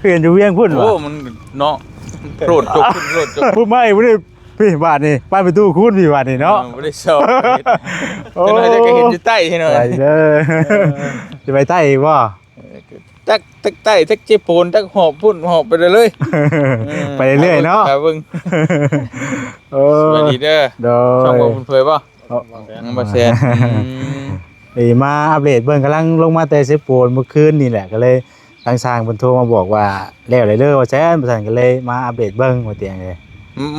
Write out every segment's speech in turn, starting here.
ຄືເຫັນຢູ່ວຽງພຸ້ນ ໂອ້ ວ່າ ມັນເນາະ ໂລດຈົກຂຶ້ນໂລດຈົກ ພຸ້ນມາອີກ ບໍ່ໄດ້ ພີ້ບາດນີ້ ປານປະຕູຄູນພີ້ບາດນີ້ເນາະ ເອີ ບໍ່ໄດ້ຊອກ ໂອ້ ຈັກໜ້ອຍຈະເຫັນຢູ່ໃຕ້ເຫັນ ໄປເດີ ເອີ ຊິໄປໃຕ້ອີກບໍ່? ເອີ ຈັກ ຈັກໃຕ້ຈັກເຈໂປນຈັກຫອບພຸ້ນຫອບໄປເລື້ອຍໆ ເອີ ໄປເລື້ອຍໆເນາະ ຫາເບິ່ງ ໂອ້ ສະບາຍດີເດີ ໂດຍ ຊ່ອງບໍ່ເປີດເຜີຍບໍ່? ເອີ ບໍ່ແຊນ ອືມ ເອີ ມາອັບເດດເບິ່ງ ກຳລັງລົງມາແຕ່ເຊໂປນມື້ຄືນນີ້ແຫຼະ ກໍເລີຍ ທາງຊ່າງເພິ່ນໂທມາບອກວ່າ ແລ້ວແລ້ວເດີວ່າແຊນ ວ່າຊັ້ນ ກໍເລີຍມາອັບເດດເບິ່ງວ່າຕຽງເດ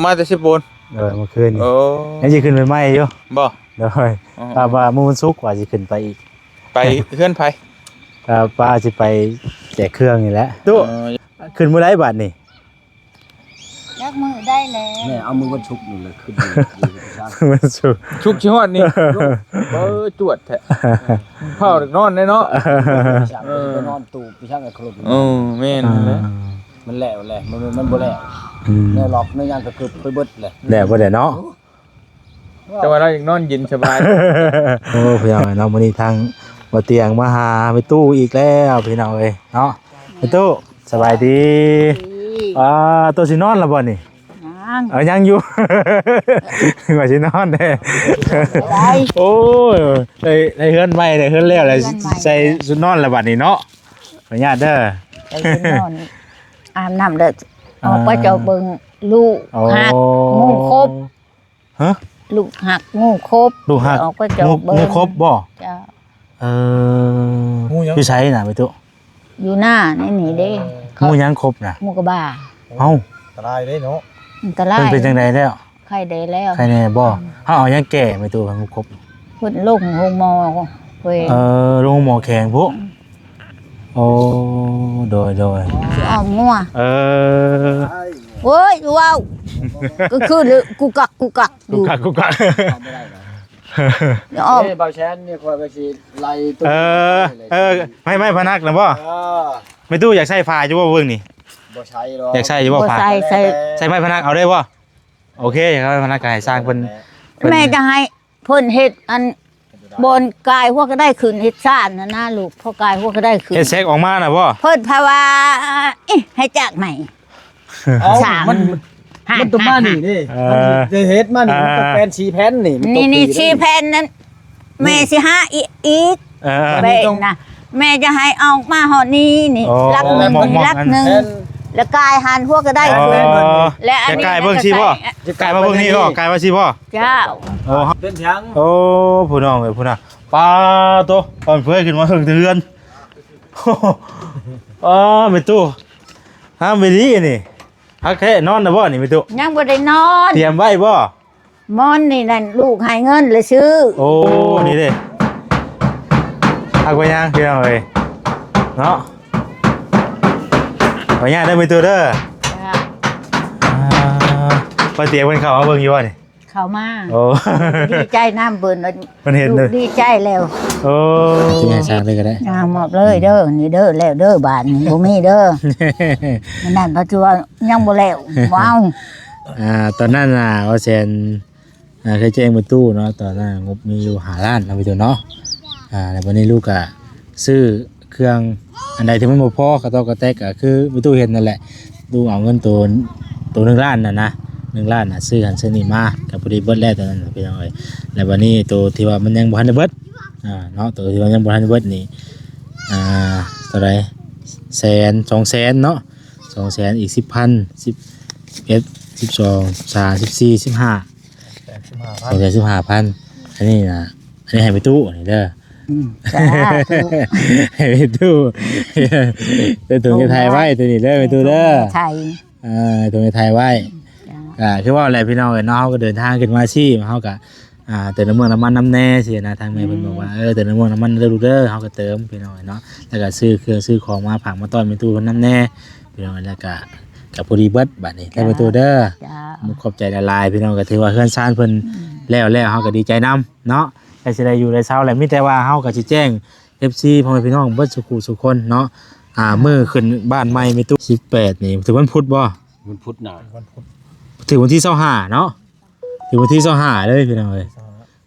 ມາແຕ່ເຊໂປນ ເອີ ມື້ຄືນນີ້ ໂອ້ ຍັງຊິຂຶ້ນໄປໃໝ່ຢູ່ ບໍ່? ໂດຍ ອືມ ວ່າມື້ວັນສຸກວ່າຊິຂຶ້ນໄປອີກ ໄປເຮືອນໃຜ? ກໍວ່າຊິໄປແຈກເຄື່ອງນີ້ແຫຼະ ຕຸ ເອີ ຂຶ້ນມື້ໃດບາດນີ້? ຈັກມື້ໄດ້ແລ້ວ ແມ່ເອົາມື້ວັນສຸກນີ້ແຫຼະຂຶ້ນຢູ່ ຢູ່ຊະ ວັນສຸກ ສຸກຊິຮອດນີ້ ເບີຈວດແທ້ ເຝົ້ານອນແດ່ເນາະ ເອີ ໄປນອນຕູບໄປຊ່າງໄອ້ໂຄລນ ເອີ ແມ່ນແຫຼະ ອ່າ ມັນແລ້ວແຫຼະ ມັນ ມັນບໍ່ແລ້ວ ອືມ ແນວລັອກແນວຫຍັງກໍຄືໄປເບິດແຫຼະ ແລ້ວບໍ່ໄດ້ເນາະ ແຕ່ວ່າລາວຢາກນອນເຢັນສະບາຍ ໂອ້ ພີ່ນ້ອງເນາະ ມື້ນີ້ທາງບໍ່ຕຽງມາຫາແມ່ຕູ້ອີກແລ້ວ ພີ່ນ້ອງເອີຍເນາະ ແມ່ຕູ້ ສະບາຍດີ ອ່າ ໂຕຊິນອນແລ້ວບໍ່ນີ້? ຍັງ ເອີ ຍັງຢູ່ ວ່າຊິນອນແດ່ ໄດ້ ໂອ້ຍ ໄດ້ ໄດ້ເຮືອນໃໝ່ ໄດ້ເຮືອນແລ້ວ ໄດ້ເຮືອນໃໝ່ ໃສ່ຊຸດນອນແລ້ວບັດນີ້ເນາະ ຂໍອະນຸຍາດເດີ ໃສ່ຊຸດນອນ ອາບນ້ຳແລ້ວ ອ່າ ອອກໄປເຈາະເບິ່ງລູກ ໂອ້ ຮັກງູຄົບ ຮະ? ລູກຮັກງູຄົບ ລູກຮັກ ອອກໄປເຈາະ ງູ ເບິ່ງ ງູຄົບບໍ່? ເຈົ້າ ເອີ ງູຫຍັງ? ຢູ່ໃສນະ ແມ່ຕູ້? ຢູ່ໜ້າໃນນີ້ເດ້ ງູຫຍັງຄົບນະ? ງູກະບາ ເອົ້າ ອັນຕະລາຍເດ້ເນາະ ອັນຕະລາຍ ເພິ່ນເປັນຈັ່ງໃດແລ້ວ? ໄຂ້ແດ່ແລ້ວ ໄຂ້ແດ່ບໍ່? ອືມ ເຮົາເອົາຫຍັງແກ້ ແມ່ຕູ້ ງູຄົບ? ເພິ່ນລົງໂຮງໝໍແຂວງ ເອີ ລົງໂຮງໝໍແຂວງພຸ້ນ ອືມ ໂອ້ ໂດຍ ໂດຍ ຊິອ້ອມງົວ ເອີ ໂອ້ຍ ເວົ້າ ກໍຄືກູກັກ ກູກັກ ກູກັກ ກູກັກ ອອກ ເອີ ບ່າວແຊນນີ້ຂ້ອຍກໍຊິໄລ່ ເອີ ເອີ ໄມ້ ໄມ້ພະນັກນະບໍ່? ເອີ ແມ່ຕູ້ຢາກໃຊ້ຝາຢູ່ບໍ່ເບິ່ງນີ້? ບໍ່ໃຊ້ດອກ ຢາກໃຊ້ຢູ່ບໍ່ຝາ? ບໍ່ໃຊ້ ໃຊ້ ໃຊ້ໄມ້ພະນັກເອົາໄດ້ບໍ່? ໂອເຄ ຢາກໃຊ້ໄມ້ພະນັກກໍໃຫ້ຊ່າງເພິ່ນ ແມ່ກໍໃຫ້ ເພິ່ນເຮັດອັນບ່ອນກາຍຫົວກະໄດຂຶ້ນ ເຮັດຊານຫັ້ນນະລູກ ພໍກາຍຫົວກະໄດຂຶ້ນ ເຮັດແຊກອອກມານະບໍ່? ເພິ່ນພາວ່າ ອີ ໃຫ້ຈາກໃໝ່ ເອົ້າ ສ້າງ ມັນ ມັນຕ້ອງມານີ້ເດ້ ເອີ ມັນຊິເຮັດມານີ້ ເອີ ມັນຕ້ອງແປນສີ່ແຜ່ນນີ້ ນີ້ ນີ້ສີ່ແຜ່ນນັ້ນ ແມ່ຊິຫາອີກ ອີກ ເອີ ແບບນະ ແມ່ຈະໃຫ້ອອກມາຮອດນີ້ນີ້ ໂອ້ ຫຼັກໜຶ່ງ ຫຼັກໜຶ່ງ ແລ້ວກາຍຫັນຫົວກະໄດຂຶ້ນ ອໍ ແລ້ວອັນນີ້ ຈະກາຍເບິ່ງຊີ້ບໍ່? ຈະກາຍມາເບິ່ງນີ້ບໍ່? ກາຍມາຊີ້ບໍ່? ເຈົ້າ ໂອ້ ເປັນຫຍັງ? ໂອ້ ຜູ້ນ້ອງເອີຍ ຜູ້ນະ ປາໂຕ ຕອນເຜີຍຂຶ້ນມາເທິງເຮືອນ ອໍ ແມ່ຕູ້ ງາມອີ່ຫຼີນີ້ ຄັກແທ້ ນອນແລ້ວບໍ່ນີ້ແມ່ຕູ້? ຍັງບໍ່ໄດ້ນອນ ຕຽມໄວ້ບໍ່? ໝອນນີ້ນັ້ນລູກໃຫ້ເງິນແລ້ວຊື້ ໂອ້ ນີ້ເດ້ ພັກໄວ້ຍ່າງ ພີ່ນ້ອງເອີຍ ເນາະ ຂໍອະນຸຍາດເດີແມ່ຕູ້ເດີ ເຈົ້າ ອ່າ ປ້າຕຽງເພິ່ນເຂົ້າມາເບິ່ງຢູ່ບໍ່ນີ້? ເຂົ້າມາ ໂອ້ ດີໃຈນຳເພິ່ນ ເພິ່ນເຫັນ ລູກດີໃຈແລ້ວ ໂອ້ ຊິໃຫ້ສ້າງເລີຍກໍໄດ້ ອ່າ ມອບເລີຍເດີ ນີ້ເດີ ແລ້ວເດີ ບາດນີ້ບໍ່ມີເດີ ອັນນັ້ນເພິ່ນຊິວ່າຍັງບໍ່ແລ້ວ ວ້າວ ອ່າ ຕອນນັ້ນນະ ວ່າແສນ ອ່າ ເຄີຍແຈ້ງແມ່ຕູ້ເນາະ ຕອນນັ້ນງົບມີຢູ່ຫ້າລ້ານເນາະ ແມ່ຕູ້ເນາະ ອ່າ ແລ້ວບັດນີ້ລູກກະຊື້ເຄື່ອງ ອັນໃດທີ່ມັນບໍ່ພໍກະຕອກກະແຕກ ກະຄືແມ່ຕູ້ເຫັນນັ້ນແຫຼະ ລູກເອົາເງິນໂຕ ໂຕໜຶ່ງລ້ານນັ້ນນະ ໜຶ່ງລ້ານນະ ຊື້ຫັ້ນຊື້ນີ້ມາ ກະພໍດີເບິດແລ້ວຕອນນັ້ນນະ ພີ່ນ້ອງເອີຍ ແລ້ວບັດນີ້ໂຕທີ່ວ່າມັນຍັງບໍ່ທັນໄດ້ເບິດ ອ່າ ເນາະ ໂຕທີ່ວ່າຍັງບໍ່ທັນໄດ້ເບິດນີ້ ອ່າ ເທົ່າໃດ ແສນ ສອງແສນເນາະ ສອງແສນ ອີກສິບພັນ ສິບເອັດ ສິບສອງ ສິບສາມ ສິບສີ່ ສິບຫ້າ ສອງແສນສິບຫ້າພັນ ອັນນີ້ນະ ອັນນີ້ໃຫ້ແມ່ຕູ້ນີ້ເດີ ອືມ ສາທຸ ໃຫ້ແມ່ຕູ້ ເປັນຖົງເຮັດໄຮ່ໄວ້ໂຕນີ້ເດີແມ່ຕູ້ເດີ ຖົງເຮັດໄຮ່ ເອີ ຖົງເຮັດໄຮ່ໄວ້ ຈ້າ ກໍຄືເວົ້າແຫຼະພີ່ນ້ອງເອີຍເນາະ ເຮົາກໍເດີນທາງຂຶ້ນມາຊີ້ ເຮົາກໍ ອ່າ ເຕີມນ້ຳມັນ ນ້ຳມັນນຳແດ່ຊີ້ນະ ທາງແມ່ເພິ່ນບອກວ່າ ອືມ ເອີ ເຕີມນ້ຳມັນ ນ້ຳມັນເດີລູກເດີ ເຮົາກໍເຕີມພີ່ນ້ອງເອີຍເນາະ ແລ້ວກໍຊື້ເຄື່ອງຊື້ຂອງມາຝາກມາຕ້ອນແມ່ຕູ້ເພິ່ນນຳແດ່ ພີ່ນ້ອງເອີຍ ແລ້ວກໍ ກໍພໍດີເບິດບາດນີ້ ແລ້ວແມ່ຕູ້ເດີ ຂອບໃຈຫຼາຍໆ ພີ່ນ້ອງ ກໍຖືວ່າເຮືອນຊານເພິ່ນ ອືມ ແລ້ວແລ້ວ ເຮົາກໍດີໃຈນຳເນາະ ໃກ້ຊິໄດ້ຢູ່ໄດ້ເຊົາແລ້ວ ມີແຕ່ວ່າເຮົາກໍຊິແຈ້ງ ເອັຟຊີ ພໍ່ແມ່ພີ່ນ້ອງເບິດສູ່ຄູ່ສູ່ຄົນເນາະ ອ່າ ມື້ຂຶ້ນບ້ານໃໝ່ແມ່ຕູ້ ສິບແປດນີ້ ຖືກວັນພຸດບໍ່? ວັນພຸດນະ ຖືກວັນທີຊາວຫ້າເນາະ ຖືກວັນທີຊາວຫ້າເລີຍພີ່ນ້ອງເອີຍ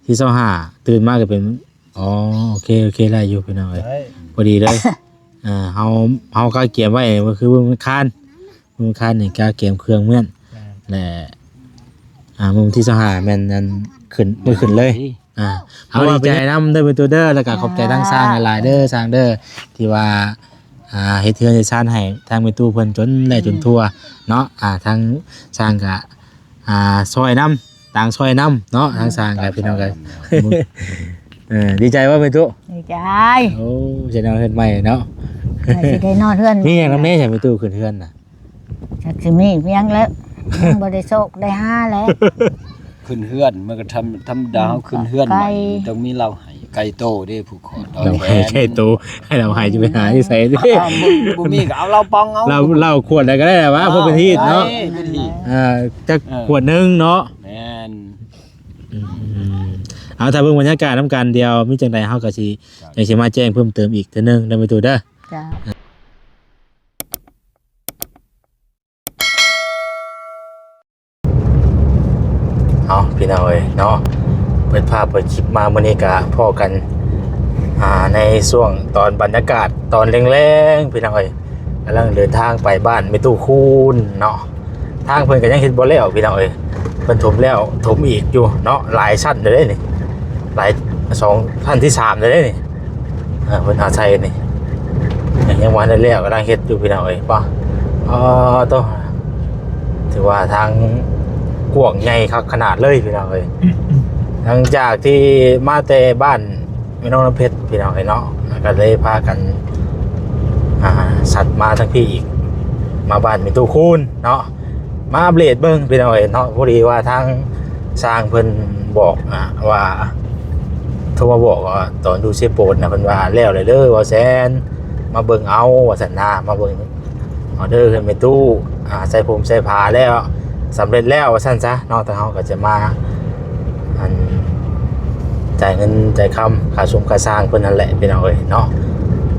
ທີຊາວຫ້າ ຕື່ນມາກໍເປັນ ອໍ ໂອເຄ ໂອເຄ ໄດ້ຢູ່ພີ່ນ້ອງເອີຍ ໄດ້ ພໍດີເລີຍ ອ່າ ເຮົາ ເຮົາກະກຽມໄວ້ ກໍຄືມື້ອັງຄານ ມື້ອັງຄານນີ້ກະກຽມເຄື່ອງເມືອນ ແລະ ອ່າ ມື້ວັນທີຊາວຫ້າແມ່ນອັນຂຶ້ນ ມື້ຂຶ້ນເລີຍ ອ່າ ເຮົາດີໃຈນຳເດີແມ່ຕູ້ເດີ ແລ້ວກະຂອບໃຈທາງຊ່າງຫຼາຍໆເດີ ຊ່າງເດີ ທີ່ວ່າ ອ່າ ເຮັດເຮືອນເຮັດຊານໃຫ້ທາງແມ່ຕູ້ເພິ່ນຈົນແລ້ວຈົນທົ່ວເນາະ ອ່າ ທາງຊ່າງກະ ອ່າ ຊ່ອຍນຳ ຕ່າງຊ່ອຍນຳເນາະ ທາງຊ່າງກັນ ພີ່ນ້ອງເອີຍ ເອີ ດີໃຈບໍ່ແມ່ຕູ້? ດີໃຈ ໂອ້ ຈະນອນເຮືອນໃໝ່ເນາະ ວ່າຊິໄດ້ນອນເຮືອນ ມີຫຍັງນຳແດ່ ໃສ່ແມ່ຕູ້ຂຶ້ນເຮືອນນະ ຈັກຊິມີຫຍັງແລ້ວ ຍັງບໍ່ໄດ້ໂຊກໄດ້ຫາແລ້ວ ຂຶ້ນເຮືອນມັນກໍທຳ ທຳມະດາ ເຮົາຂຶ້ນເຮືອນໃໝ່ ຕ້ອງມີເຫຼົ້າໄຮ່ໄກ່ໂຕເດ້ ຜູ້ຂອດ ເຫຼົ້າໄຮ່ໄກ່ໂຕ ໃຫ້ເຫຼົ້າໄຮ່ຈະໄປຫາຢູ່ໃສເດ້ ບໍ່ ບໍ່ມີກໍເອົາເຫຼົ້າປ່ອງເອົາ ເຫຼົ້າ ເຫຼົ້າຂວດໃດກໍໄດ້ແຫຼະວ່າ ເພື່ອເປັນຮີດເນາະ ເອີ ຈັກຂວດໜຶ່ງເນາະ ແມ່ນ ອືມ ເອົາ ຖ້າເບິ່ງບັນຍາກາດນຳກັນ ດຽວມີຈັ່ງໃດເຮົາກໍຊິ ຈັ່ງຊິມາແຈ້ງເພີ່ມເຕີມອີກເທື່ອໜຶ່ງເດີແມ່ຕູ້ເດີ. ເອົາ ພີ່ນ້ອງເອີຍເນາະ ເປີດພາບເປີດຄລິບມາມື້ນີ້ກະພໍ້ກັນ ອ່າ ໃນຊ່ວງຕອນບັນຍາກາດຕອນແລງໆ ພີ່ນ້ອງເອີຍ ກຳລັງເດີນທາງໄປບ້ານແມ່ຕູ້ຄູນເນາະ ທາງເພິ່ນກໍຍັງເຮັດບໍ່ແລ້ວ ພີ່ນ້ອງເອີຍ ເພິ່ນຖົມແລ້ວຖົມອີກຢູ່ເນາະ ຫຼາຍຊັ້ນເລີຍເດ້ນີ້ ຫຼາຍ ສອງຊັ້ນທີສາມເລີຍເດ້ນີ້ ເພິ່ນຫາໃສ່ນີ້ ຍັງບໍ່ທັນໄດ້ແລ້ວ ກຳລັງເຮັດຢູ່ ພີ່ນ້ອງເອີຍ ປ້າ ອໍ ໂຕ ຖືວ່າທາງກວ້າງໃຫຍ່ຄັກຂະໜາດເລີຍ ພີ່ນ້ອງເອີຍ ຫຼັງຈາກທີ່ມາແຕ່ບ້ານ ແມ່ນ້ອງນ້ຳເພັດ ພີ່ນ້ອງເອີຍເນາະ ກໍເລີຍພາກັນ ອ່າ ສັດມາທາງພີ້ອີກ ມາບ້ານແມ່ຕູ້ຄູນເນາະ ມາອັບເດດເບິ່ງ ພີ່ນ້ອງເອີຍເນາະ ພໍດີວ່າທາງຊ່າງເພິ່ນບອກ ອ່າ ວ່າ ໂທມາບອກວ່າຕອນຢູ່ເຊໂປນນະ ເພິ່ນວ່າແລ້ວແລ້ວເດີ ບໍ່ແຊນ ມາເບິ່ງເອົາ ວ່າຊັ້ນນະ ມາເບິ່ງ ອອເດີເຮືອນແມ່ຕູ້ ອ່າ ໃສ່ຜົມໃສ່ຜ້າແລ້ວ ສຳເລັດແລ້ວວ່າຊັ້ນຊະເນາະ ທາງເຮົາກໍຈະມາ ອັນ ຈ່າຍເງິນຈ່າຍຄຳ ຄ່າຊົມຄ່າຊ່າງເພິ່ນຫັ້ນແຫຼະ ພີ່ນ້ອງເອີຍເນາະ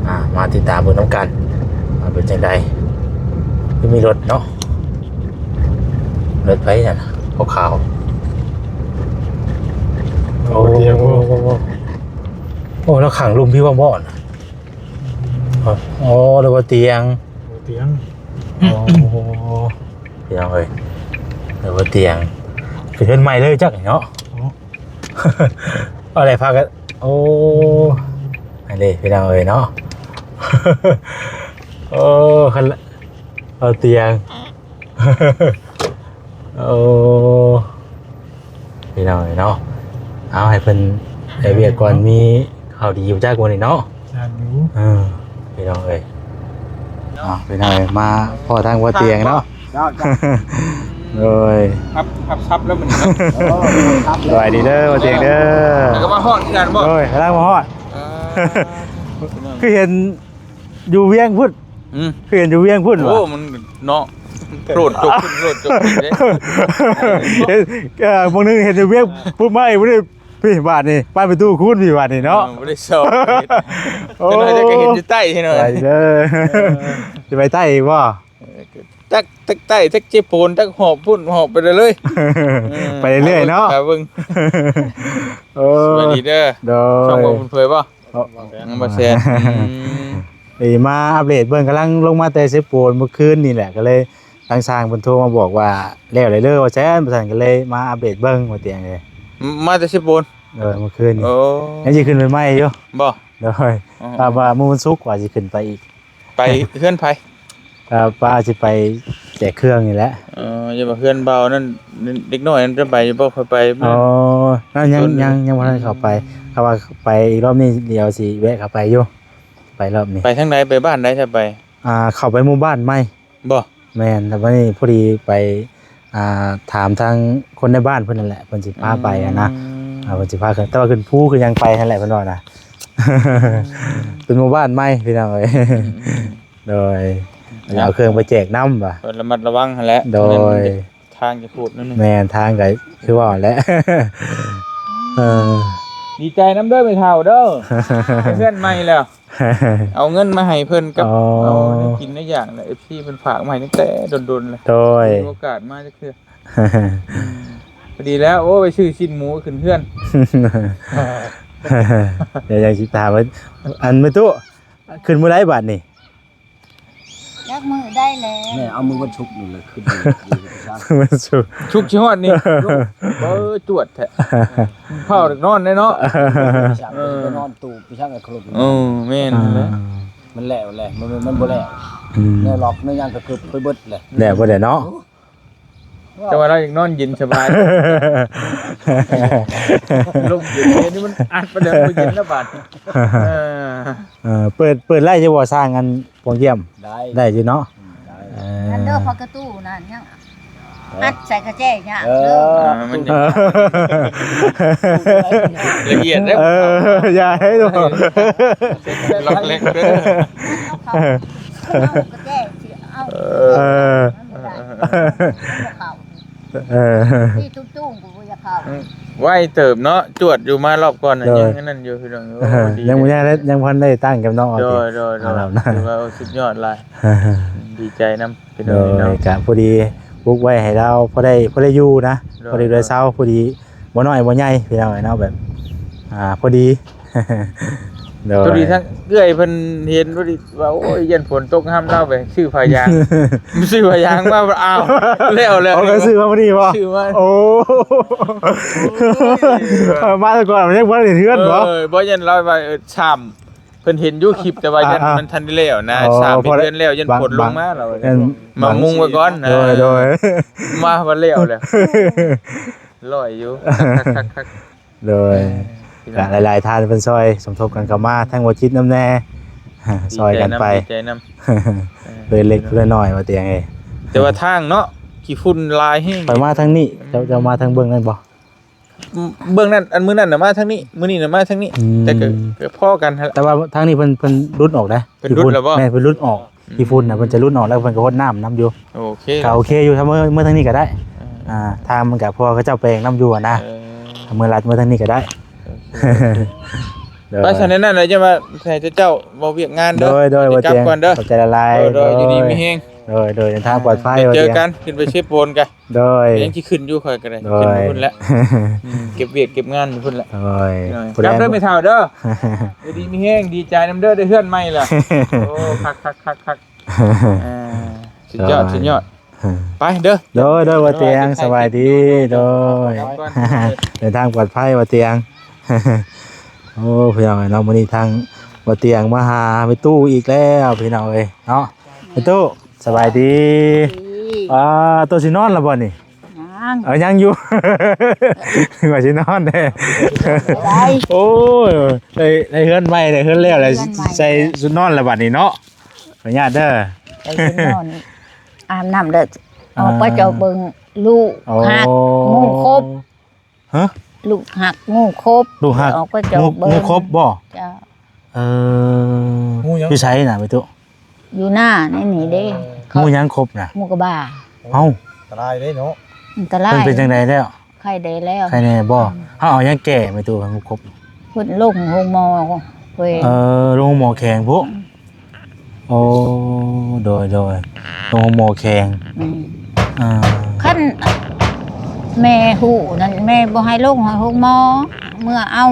ອ່າ ມາຕິດຕາມເບິ່ງນຳກັນວ່າເປັນຈັ່ງໃດ ຄືມີລົດເນາະ ລົດໃຜຫັ້ນນະ ຂາວໆ ໂອ້ ໂອ້ ລາວຂັງລຸ່ມພີ້ວ່າບໍ່ນະ ອໍ ຫຼືວ່າຕຽງ ບໍ່ຕຽງ ອໍ ພີ່ນ້ອງເອີຍ ຫຼືວ່າຕຽງ ຄືເຮືອນໃໝ່ເລີຍຈັກເນາະ ເອົາໄດ້ພາກັນ ໂອ້ ອັນນີ້ພີ່ນ້ອງເອີຍເນາະ ໂອ້ ຄັນ ເອົາຕຽງ ໂອ້ ພີ່ນ້ອງເອີຍເນາະ ເອົາໃຫ້ເພິ່ນໄດ້ວຽກກ່ອນ ມີຂ່າວດີຢູ່ຈັກມື້ນີ້ເນາະ ຢ້ານຢູ່ ເອີ ພີ່ນ້ອງເອີຍ ເອົາ ພີ່ນ້ອງເອີຍ ມາພໍ້ທາງບໍ່ຕຽງເນາະ ເຈົ້າ ເຈົ້າ ໂດຍ ຮັບ ຮັບຊັບແລ້ວມື້ນີ້ເນາະ ໂອ້ ຮັບຊັບແລ້ວ ສະບາຍດີເດີບໍ່ຕຽງເດີ ແລ້ວກໍມາຮອດຄືກັນບໍ່ ໂດຍ ກຳລັງມາຮອດ ເອີ ຄືເຫັນຢູ່ວຽງພຸ້ນ ອືມ ຄືເຫັນຢູ່ວຽງພຸ້ນ ໂອ້ ວ່າ ມັນເນາະ ໂລດຈົກຂຶ້ນ ໂລດຈົກຂຶ້ນເດ້ ເອີ ບາງໜຶ່ງເຫັນຢູ່ວຽງ ປຸບມາອີກ ບໍ່ໄດ້ ພີ້ບາດນີ້ ໄປປະຕູຄູນພີ້ບາດນີ້ເນາະ ເອີ ບໍ່ໄດ້ຊອກ ໂອ້ ຈັກໜ້ອຍຈະເຫັນຢູ່ໃຕ້ ເຫັນບໍ່ ໄປເດີ ເອີ ຊິໄປໃຕ້ອີກບໍ່ ເອີ ຈັກ ຈັກໃຕ້ ຈັກເຈໂປນ ຈັກຫອບພຸ້ນຫອບໄປເລື້ອຍ ເອີ ໄປເລື້ອຍເນາະ ຫາເບິ່ງ ໂອ້ ສະບາຍດີເດີ ໂດຍ ຊ່ອງບໍ່ບຸນເຜີຍບໍ່? ເອີ ຍັງບໍ່ແຊນ ອືມ ເອີ ມາອັບເດດເບິ່ງ ກຳລັງລົງມາແຕ່ເຊໂປນມື້ຄືນນີ້ແຫຼະ ກໍເລີຍທາງຊ່າງເພິ່ນໂທມາບອກວ່າ ແລ້ວແລ້ວເດີວ່າແຊນ ວ່າຊັ້ນ ກໍເລີຍມາອັບເດດເບິ່ງວ່າຕຽງເອີຍ ມາແຕ່ເຊໂປນ ເອີ ມື້ຄືນນີ້ ໂອ້ ຍັງຊິຂຶ້ນໄປໃໝ່ຢູ່ ບໍ່? ໂດຍ ອໍ ວ່າມື້ວັນສຸກວ່າຊິຂຶ້ນໄປອີກ ໄປເຮືອນໃຜ? ກໍວ່າຊິໄປແຈກເຄື່ອງນີ້ແຫຼະ ເອີ ຢ່າວ່າເຮືອນບ່າວນັ້ນ ເດັກນ້ອຍນັ້ນຈະໄປຢູ່ບໍ່? ຂ້ອຍໄປ ອໍ ນັ້ນຍັງ ຍັງ ຍັງບໍ່ທັນເຂົ້າໄປ ຖ້າວ່າໄປອີກລອບນີ້ ດຽວຊິແວະເຂົ້າໄປຢູ່ ໄປລອບນີ້ ໄປທາງໃດ? ໄປບ້ານໃດ? ຖ້າໄປ ອ່າ ເຂົ້າໄປໝູ່ບ້ານໃໝ່ ບໍ່? ແມ່ນ ແລ້ວບັດນີ້ພໍດີໄປ ອ່າ ຖາມທາງຄົນໃນບ້ານເພິ່ນນັ້ນແຫຼະ ເພິ່ນຊິພາໄປຫັ້ນນະ ອືມ ອ່າ ເພິ່ນຊິພາຂຶ້ນ ແຕ່ວ່າຂຶ້ນພູຂຶ້ນຫຍັງໄປຫັ້ນແຫຼະ ເພິ່ນວ່ານະ ອືມ ເປັນໝູ່ບ້ານໃໝ່ ພີ່ນ້ອງເອີຍ ອືມ ໂດຍ ອືມ ເອົາເຄື່ອງໄປແຈກນຳວ່າ ລະມັດລະວັງຫັ້ນແຫຼະ ໂດຍ ທາງຈະໂຄດໜ້ອຍໜຶ່ງ ແມ່ນ ທາງກໍຄືວ່າແຫຼະ ເອີ ດີໃຈນຳເດີແມ່ເຖົ້າເດີ ໄດ້ເຮືອນໃໝ່ແລ້ວ ເອົາເງິນມາໃຫ້ເພິ່ນກັບ ອໍ ເອົາແນວກິນແນວຢາກແຫຼະ ເອັຟຊີເພິ່ນຝາກມາໃຫ້ຕັ້ງແຕ່ດົນໆແລ້ວ ໂດຍ ບໍ່ມີໂອກາດມາຈັກເທື່ອ ອືມ ພໍດີແລ້ວ ໂອ້ ໄປຊື້ຊີ້ນໝູຂຶ້ນເຮືອນ ດຽວຢາກຊິຖາມວ່າ ອັນ ແມ່ຕູ້ ຂຶ້ນມື້ໃດບາດນີ້? ແມ່ເອົາມື້ວັນສຸກນີ້ແຫຼະ ຂຶ້ນຢູ່ ຢູ່ໄປຊະ ວັນສຸກ ສຸກຊິຮອດນີ້ ເບີຈວດແທ້ ເຝົ້ານອນແດ່ເນາະ ໄປຊະ ເອີ ໄປນອນຕູບ ໄປຊະ ໄປຄະລົບ ເອີ ແມ່ນຫັ້ນແຫຼະ ອ່າ ມັນແລ້ວແຫຼະ ມັນ ມັນບໍ່ແລ້ວ ອືມ ແນວລັອກແນວຫຍັງກໍຄືໄປເບິດແຫຼະ ແລ້ວບໍ່ໄດ້ເນາະ ແຕ່ວ່າລາວຢາກນອນເຢັນສະບາຍ ລົມເຢັນໆ ນີ້ມັນອັດໄປແລ້ວ ບໍ່ເຢັນແລ້ວບາດ ເອີ ເອີ ເປີດ ເປີດໄລ່ຢູ່ບໍ່ ສ້າງອັນປ່ອງຢ້ຽມ ໄດ້ ໄດ້ຢູ່ເນາະ ອືມ ໄດ້ ເອີ ອັນເດີ ພັກກະຕູນັ້ນຍັງ ເອີ ອັດໃສ່ກະແຈຍາກ ເອີ ເດີ ອ່າ ມັນ ເອີ ລະອຽດເດ້ ເອີ ຢ່າໃຫ້ດອກ ລັອກແລັກເດີ ເອົາກະແຈຍ ເອີ ເອີ ເອີ ເອີ ທີ່ຕຸ້ງໆ ກໍບໍ່ຢາກເຂົ້າ ອືມ ໄວເຕີບເນາະ ຈວດຢູ່ມາລອບກ່ອນນະ ໂດຍ ຍັງອັນນັ້ນຢູ່ ພີ່ນ້ອງ ໂອ້ ເອີ ດີ ຍັງບໍ່ ຍັງ ຍັງບໍ່ທັນໄດ້ຕັ້ງກັບນ້ອງເອົາ ໂດຍ ຕິ ໂດຍ ໂດຍ ອ່າ ລາວນະ ຖືວ່າສຸດຍອດຫຼາຍ ດີໃຈນຳ ພີ່ນ້ອງເນາະ ໂດຍ ກະພໍດີປຸກໄວ້ໃຫ້ລາວພໍໄດ້ ພໍໄດ້ຢູ່ນະ ໂດຍ ພໍໄດ້ເຫຼືອເຊົາ ພໍດີ ບໍ່ນ້ອຍບໍ່ໃຫຍ່ ພີ່ນ້ອງເອີຍເນາະ ແບບ ອ່າ ພໍດີ ໂດຍ ພໍດີທັງເອື້ອຍເພິ່ນເຫັນ ພໍດີວ່າ ໂອ້ຍ ຢ້ານຝົນຕົກຫ້າມລາວໄປຊື້ຜ້າຢາງ ຊື້ຜ້າຢາງມາ ອ້າວ ແລ້ວ ແລ້ວ ເອົາ ຊື້ມາມື້ນີ້ບໍ່? ຊື້ມາ ໂອ້ ເອີ ມາແຕ່ກ່ອນ ຍັງບໍ່ໄດ້ເຮືອນບໍ່? ເອີ ບໍ່ ຢ້ານລາວວ່າ ເອີ ຊ້ຳ ເພິ່ນເຫັນຢູ່ຄລິບ ແຕ່ວ່າ ອ່າ ຢ້ານ ອ່າ ມັນທັນໄດ້ແລ້ວນະ ອໍ ຊ້ຳເຮັດເຮືອນແລ້ວ ຢ້ານຝົນລົງມາ ລາວວ່າ ເອີ ມາມຸງໄວ້ກ່ອນນະ ໂດຍ ໂດຍ ມາວ່າແລ້ວແຫຼະ ລອຍຢູ່ ຄັກໆໆ ໂດຍ ເອີ ກໍຫຼາຍໆທ່ານເພິ່ນຊ່ອຍສົມທົບກັນເຂົ້າມາ ທັງບໍ່ຈິດນຳແດ່ ຊ່ອຍກັນໄປ ດີໃຈນຳ ດີໃຈນຳ ເອີ ເລັກເລັກນ້ອຍວ່າແຕ່ຫຍັງເອີຍ ແຕ່ວ່າທາງເນາະ ຂີ້ຝຸ່ນຫຼາຍແຮງ ຂ້ອຍມາທາງນີ້ ເຈົ້າ ເຈົ້າມາທາງເບື້ອງນັ້ນບໍ່? ເບື້ອງນັ້ນ ອັນມື້ນັ້ນນະມາທາງນີ້ ມື້ນີ້ນະມາທາງນີ້ ອືມ ແຕ່ກໍ ກໍພໍກັນຫັ້ນແຫຼະ ແຕ່ວ່າທາງນີ້ເພິ່ນ ເພິ່ນຫຼຸດອອກເດ້ ເພິ່ນຫຼຸດແລ້ວບໍ່? ແມ່ນ ເພິ່ນຫຼຸດອອກ ອືມ ຂີ້ຝຸ່ນນະ ເພິ່ນຈະຫຼຸດອອກ ແລ້ວເພິ່ນກໍຫົດນ້ຳນຳຢູ່ ໂອເຄ ກໍໂອເຄຢູ່ ຖ້າເມືອ ເມືອທາງນີ້ກໍໄດ້ ອ່າ ອ່າ ທາງມັນກໍ ເພາະວ່າເຂົາເຈົ້າແປງນຳຢູ່ຫັ້ນນະ ເອີ ເມືອລັດເມືອທາງນີ້ກໍໄດ້ ໂອເຄ ໂດຍ ໄປຊັ້ນນັ້ນແຫຼະ ຈະວ່າໃຫ້ເຈົ້າເວົ້າວຽກງານເດີ ໂດຍ ໂດຍ ບໍ່ເປັນຫຍັງ ກັບກ່ອນເດີ ຂອບໃຈຫຼາຍໆ ໂດຍ ໂດຍ ຢູ່ດີມີແຮງ ໂດຍ ໂດຍ ເດີນທາງປອດໄພ ໄປເຈີກັນ ຂຶ້ນໄປເຊໂປນກະ ໂດຍ ຍັງຊິຂຶ້ນຢູ່ ຂ້ອຍກໍໄດ້ ໂດຍ ຂຶ້ນພຸ້ນແຫຼະ ອືມ ເກັບວຽກເກັບງານຢູ່ພຸ້ນແຫຼະ ໂດຍ ໂດຍ ກັບເດີແມ່ເຖົ້າເດີ ຢູ່ດີມີແຮງ ດີໃຈນຳເດີ ໄດ້ເຮືອນໃໝ່ແລ້ວ ໂອ້ ຄັກໆໆໆ ອ່າ ສຸດຍອດ ໂດຍ ສຸດຍອດ ໄປເດີ ໂດຍ ໂດຍ ບໍ່ຕຽງ ໂດຍ ສະບາຍດີ ໂດຍ ກັບກ່ອນ ເດີນທາງປອດໄພ ບໍ່ຕຽງ ໂອ້ ພີ່ນ້ອງເອີຍເນາະ ມື້ນີ້ທາງບໍ່ຕຽງມາຫາແມ່ຕູ້ອີກແລ້ວ ພີ່ນ້ອງເອີຍເນາະ ແມ່ຕູ້ ສະບາຍດີ ສະບາຍດີ ອ່າ ໂຕຊິນອນແລ້ວບໍ່ນີ້? ຍັງ ເອີ ຍັງຢູ່ ວ່າຊິນອນແດ່ ໄດ້ ໂອ້ຍ ໄດ້ ໄດ້ເຮືອນໃໝ່ ໄດ້ເຮືອນແລ້ວ ໄດ້ເຮືອນໃໝ່ ໃສ່ຊຸດນອນແລ້ວບັດນີ້ເນາະ ຂໍອະນຸຍາດເດີ ໃສ່ຊຸດນອນ ອາບນ້ຳແລ້ວ ອ່າ ອອກໄປເຈາະເບິ່ງ ລູກ ໂອ້ ຮັກ ງູຄົບ ຮະ? ລູກຮັກງູຄົບ ລູກຮັກ ອອກໄປເຈາະ ງູ ເບິ່ງ ງູຄົບບໍ່? ເຈົ້າ ເອີ ງູຫຍັງ? ຢູ່ໃສນະ ແມ່ຕູ້? ຢູ່ໜ້າໃນນີ້ເດ້ ເອີ ງູຫຍັງຄົບນະ? ງູກະບາ ເອົ້າ ອັນຕະລາຍເດ້ເນາະ ອັນຕະລາຍ ເພິ່ນເປັນຈັ່ງໃດແລ້ວ? ໄຂ້ແດ່ແລ້ວ ໄຂ້ແດ່ບໍ່? ອືມ ເຮົາເອົາຫຍັງແກ້ ແມ່ຕູ້ ງູຄົບ? ເພິ່ນລົງໂຮງໝໍແຂວງ ເອີ ລົງໂຮງໝໍແຂວງພຸ້ນ ອືມ ໂອ້ ໂດຍ ໂດຍ ໂຮງໝໍແຂວງ ອືມ ອ່າ ຄັນແມ່ຮູ້ນັ້ນ ແມ່ບໍ່ໃຫ້ລົງໂຮງໝໍ ເມືອເອົາ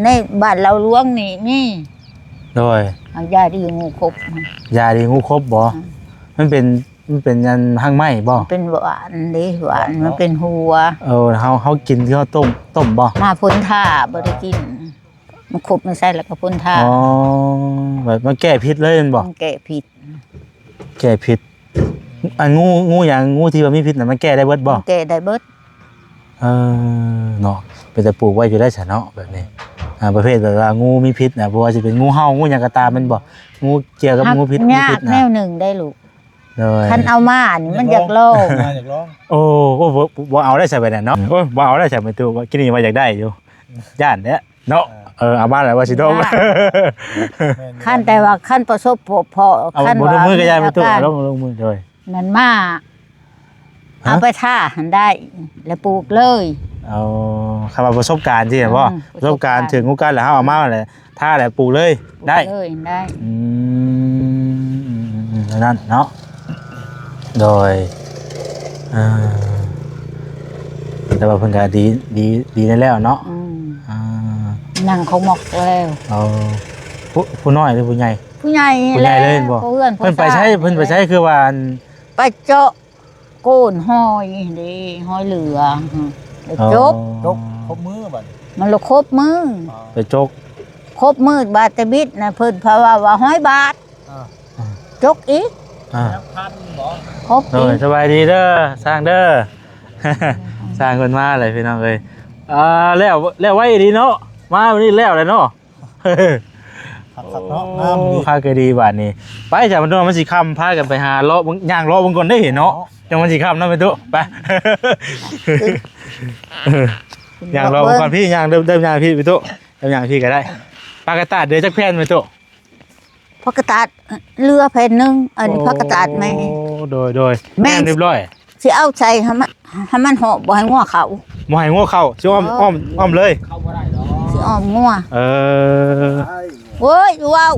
ໃນບ້ານເລົ່າຫຼວງນີ້ມີ ໂດຍ ເອົາຢາດີງູຄົບ ຢາດີງູຄົບບໍ່? ອືມ ມັນເປັນ ມັນເປັນອັນຮັກໄມ້ບໍ່? ເປັນຫວານເດ້ ຫວານ ມັນເປັນຫົວ ເອີ ເຮົາ ເຮົາກິນ ເຮົາຕົ້ມ ຕົ້ມບໍ່? ມາພົ້ນທ່າ ບໍ່ໄດ້ກິນ ມັນຄົບມາໃສ່ແລ້ວກໍພົ້ນທ່າ ອໍ ແບບມັນແກ້ພິດເລີຍແມ່ນບໍ່? ມັນແກ້ພິດ ແກ້ພິດ ອັນງູ ງູຫຍັງ ງູທີ່ວ່າມີພິດນະ ມັນແກ້ໄດ້ເບິດບໍ່? ມັນແກ້ໄດ້ເບິດ ເອີ ເນາະ ເປັນຕາປູກໄວ້ຢູ່ໄດ້ຊະເນາະ ແບບນີ້ ອ່າ ປະເພດແບບວ່າງູມີພິດນະ ບໍ່ວ່າຊິເປັນງູເຫົ່າ ງູຫຍັງກໍຕາມແມ່ນບໍ່? ງູກ່ຽວກັບງູພິດ ຫາຍາກ ງູພິດນະ ແນວໜຶ່ງໄດ້ລູກ ໂດຍ ຄັນເອົາມານີ້ມັນຢາກລອງ ຢາກລອງ ໂອ້ ໂອ້ ບໍ່ ບໍ່ ບໍ່ເອົາໄດ້ຊະແບບນັ້ນເນາະ ໂອ້ຍ ບໍ່ເອົາໄດ້ຊະ ແມ່ຕູ້ ກິນນີ້ວ່າຢາກໄດ້ຢູ່ ຢ້ານແຫຼະ ເນາະ ເອີ ເອົາມາແລ້ວວ່າຊິດົມ ຄັນແຕ່ວ່າຄັນປະສົບພົບພໍ້ ເອົາ ຄັນວ່າ ບໍ່ລົງມືກໍຢ່າ ແມ່ຕູ້ ເອົາລົງ ລົງມື ໂດຍ ນັ້ນມາ ຮະ ເອົາໄປທາຫັ້ນໄດ້ ແລ້ວປູກເລີຍ ເອົາ ຄັນວ່າປະສົບການຊີ້ແມ່ນບໍ່? ອືມ ປະສົບການ ປະສົບການ ຖືກງູກັດແລ້ວ ເຮົາເອົາມາແລ້ວ ທາແລ້ວປູກເລີຍ ໄດ້ ເລີຍໄດ້ ອືມ ນັ້ນເນາະ ໂດຍ ອ່າ ແຕ່ວ່າເພິ່ນກໍດີ ດີ ດີແລ້ວເນາະ ອືມ ອ່າ ນັ່ງເຂົ້າໝອກແລ້ວ ເອົາ ຜູ້ ຜູ້ນ້ອຍຫຼືຜູ້ໃຫຍ່? ຜູ້ໃຫຍ່ ຜູ້ໃຫຍ່ເລີຍແຫຼະ ເຫັນບໍ່? ພໍ່ເຮືອນ ເພິ່ນໄປໃສ ພໍ່ຊານ ເພິ່ນໄປໃສ? ຄືວ່າອັນ ໄປເຈາະໂກນຫອຍເດ້ ຫອຍເຫຼືອ ໄປ ອໍ ຈົກ ຈົກຄົບມື້ບັດນີ້ ມັນລະຄົບມື້ ອໍ ໄປຈົກ ຄົບມື້ ບາດແຕ່ບິດນະ ເພິ່ນພາວ່າ ວ່າຮ້ອຍບາດ ອ່າ ຈົກອີກ ອ່າ ຄົບ ໂດຍ ອີກ ສະບາຍດີເດີ ຊ່າງເດີ ຊ່າງເພິ່ນມາເລີຍພີ່ນ້ອງເອີຍ ອ່າ ແລ້ວ ແລ້ວໄວອີ່ຫຼີເນາະ ມາມື້ນີ້ແລ້ວແຫຼະເນາະ ຄັກໆເນາະ ໂອ້ ງາມດີ ຄັກກໍດີບາດນີ້ ໄປຈ້ະ ມັນ ມັນຊິຄ່ຳ ພາກັນໄປຫາເລາະເບິ່ງ ຍ່າງເລາະເບິ່ງກ່ອນເດ້ເນາະ ເນາະ ຈັ່ງມັນຊິຄ່ຳເນາະແມ່ຕູ້ ໄປ ຍ່າງເລາະເບິ່ງກ່ອນ ພີ່ ຍ່າງເດີ່ມ ເດີ່ມຍ່າງພີ່ ແມ່ຕູ້ ເດີ່ມຍ່າງພີ່ກໍໄດ້ ປາກກະຕາດເດີຈັກແຜ່ນແມ່ຕູ້? ຜັກກະຕາດເຫຼືອແຜ່ນໜຶ່ງ ອັນນີ້ຜັກກະຕາດແມ່ ໂອ້ ໂດຍ ໂດຍ ແມ່ນ ແມ່ນຮຽບຮ້ອຍ ຊິເອົາໃສ່ໃຫ້ມັນ ໃຫ້ມັນຫອບ ບໍ່ໃຫ້ງົວເຂົ້າ ບໍ່ໃຫ້ງົວເຂົ້າ ຊິອ້ອມ ເອີ ອ້ອມ ອ້ອມເລີຍ ເຂົ້າບໍ່ໄດ້ດອກ ຊິອ້ອມງົວ ເອີ ໂອ້ຍ ເວົ້າ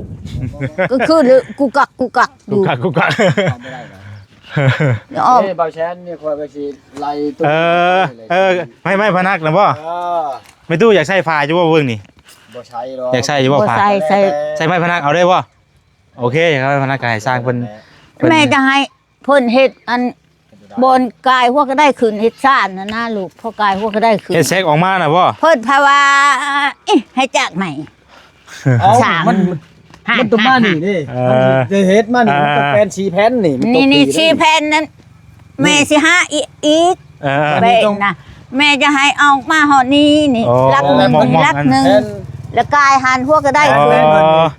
ກໍຄືກຸກກັກ ກຸກກັກ ກຸກກັກ ກຸກກັກ ເຂົ້າບໍ່ໄດ້ດອກ ອ້ອມ ເອີ ບ່າວແຊນນີ້ຂ້ອຍກໍຊິໄລ່ ເອີ ເອີ ໄມ້ ໄມ້ພະນັກນະບໍ່? ເອີ ແມ່ຕູ້ຢາກໃສ່ຝາຢູ່ບໍ່ເບິ່ງນີ້? ບໍ່ໃສ່ດອກ ຢາກໃສ່ຢູ່ບໍ່ຝາ? ບໍ່ໃສ່ ໃສ່ ໃສ່ໄມ້ພະນັກເອົາໄດ້ບໍ່? ໂອເຄ ໃສ່ໄມ້ພະນັກກໍໃຫ້ຊ່າງເພິ່ນ ເພິ່ນ ແມ່ຈະໃຫ້ເພິ່ນເຮັດອັນບ່ອນກາຍຫົວກະໄດຂຶ້ນ ເຮັດຊານຫັ້ນນະລູກ ພໍກາຍຫົວກະໄດຂຶ້ນ ເຮັດແຊັກອອກມານະບໍ່? ເພິ່ນພາວ່າ ອີ ໃຫ້ຈາກໃໝ່ ເອົ້າ ຊ່າງ ມັນ ມັນຕ້ອງມານີ້ເດ້ ເອີ ມັນຊິເຮັດມານີ້ ເອີ ມັນຕ້ອງແປນສີ່ແຜ່ນນີ້ ມັນຕົກ ນີ້ ນີ້ສີ່ແຜ່ນນັ້ນ ແມ່ຊິຫາອີກ ເອີ ແບບນັ້ນນະ ແມ່ຈະໃຫ້ອອກມາຮອດນີ້ ນີ້ ອໍ ຫຼັກໜຶ່ງ ຫຼັກໜຶ່ງ ແລ້ວກາຍຫັນຫົວກະໄດ ອໍ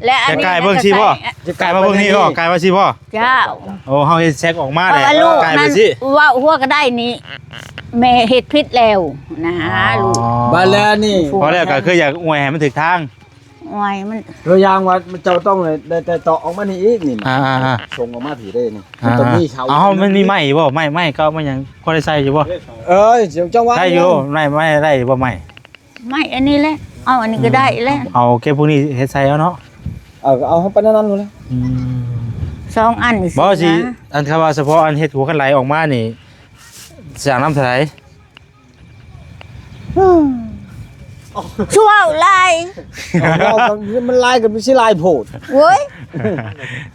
ແລ້ວອັນນີ້ ຈະກາຍເບິ່ງຊີ້ບໍ່? ຈະກາຍມາເບິ່ງນີ້ບໍ່? ກາຍມາຊີ້ບໍ່? ເຈົ້າ ໂອ້ ເຮົາເຮັດແຊັກອອກມາແລ້ວ ກາຍໄປຊີ້ ເວົ້າຫົວກະໄດນີ້ ແມ່ເຮັດຜິດແລ້ວນະ ອໍ ລູກ ບາດແລ້ວນີ້ ພໍແລ້ວກໍຄືຢາກອວຍໃຫ້ມັນຖືກທາງ ໂອ້ຍ ມັນ ຕົວຢ່າງວ່າເຈົ້າຕ້ອງໄດ້ ໄດ້ ໄດ້ຕອກອອກມານີ້ອີກນີ້ ອ່າໆໆ ສົ່ງອອກມາພີ້ເດ້ນີ້ ອ່າໆ ມັນຕ້ອງມີເສົາ ເອົາ ມັນມີໄມ້ບໍ່? ໄມ້ ໄມ້ເກົ່າ ໄມ້ຫຍັງ ພໍໄດ້ໃສ່ຢູ່ບໍ່? ເອີ ເຈົ້າວ່າ ໄດ້ຢູ່ ໄມ້ ໄມ້ໄດ້ຢູ່ບໍ່ໄມ້? ໄມ້ອັນນີ້ແຫຼະ ເອົາອັນນີ້ກໍໄດ້ແຫຼະ ເອົາເກັບພວກນີ້ເຮັດໃສ່ເອົາເນາະ ເອີ ກໍເອົາໄປແນວນັ້ນພຸ້ນແຫຼະ ອືມ ສອງອັນນີ້ ບໍ່ ຊິ ຊິນະ ອັນຄຳວ່າສະເພາະອັນເຮັດຫົວຄັນໄຫຼອອກມານີ້ ສ້າງນຳເທົ່າໃດ? ຊວເວົ້າຫຼາຍ ເວົ້າກັນ ມັນຫຼາຍກໍມັນຊິຫຼາຍໂພດ ໂອ້ຍ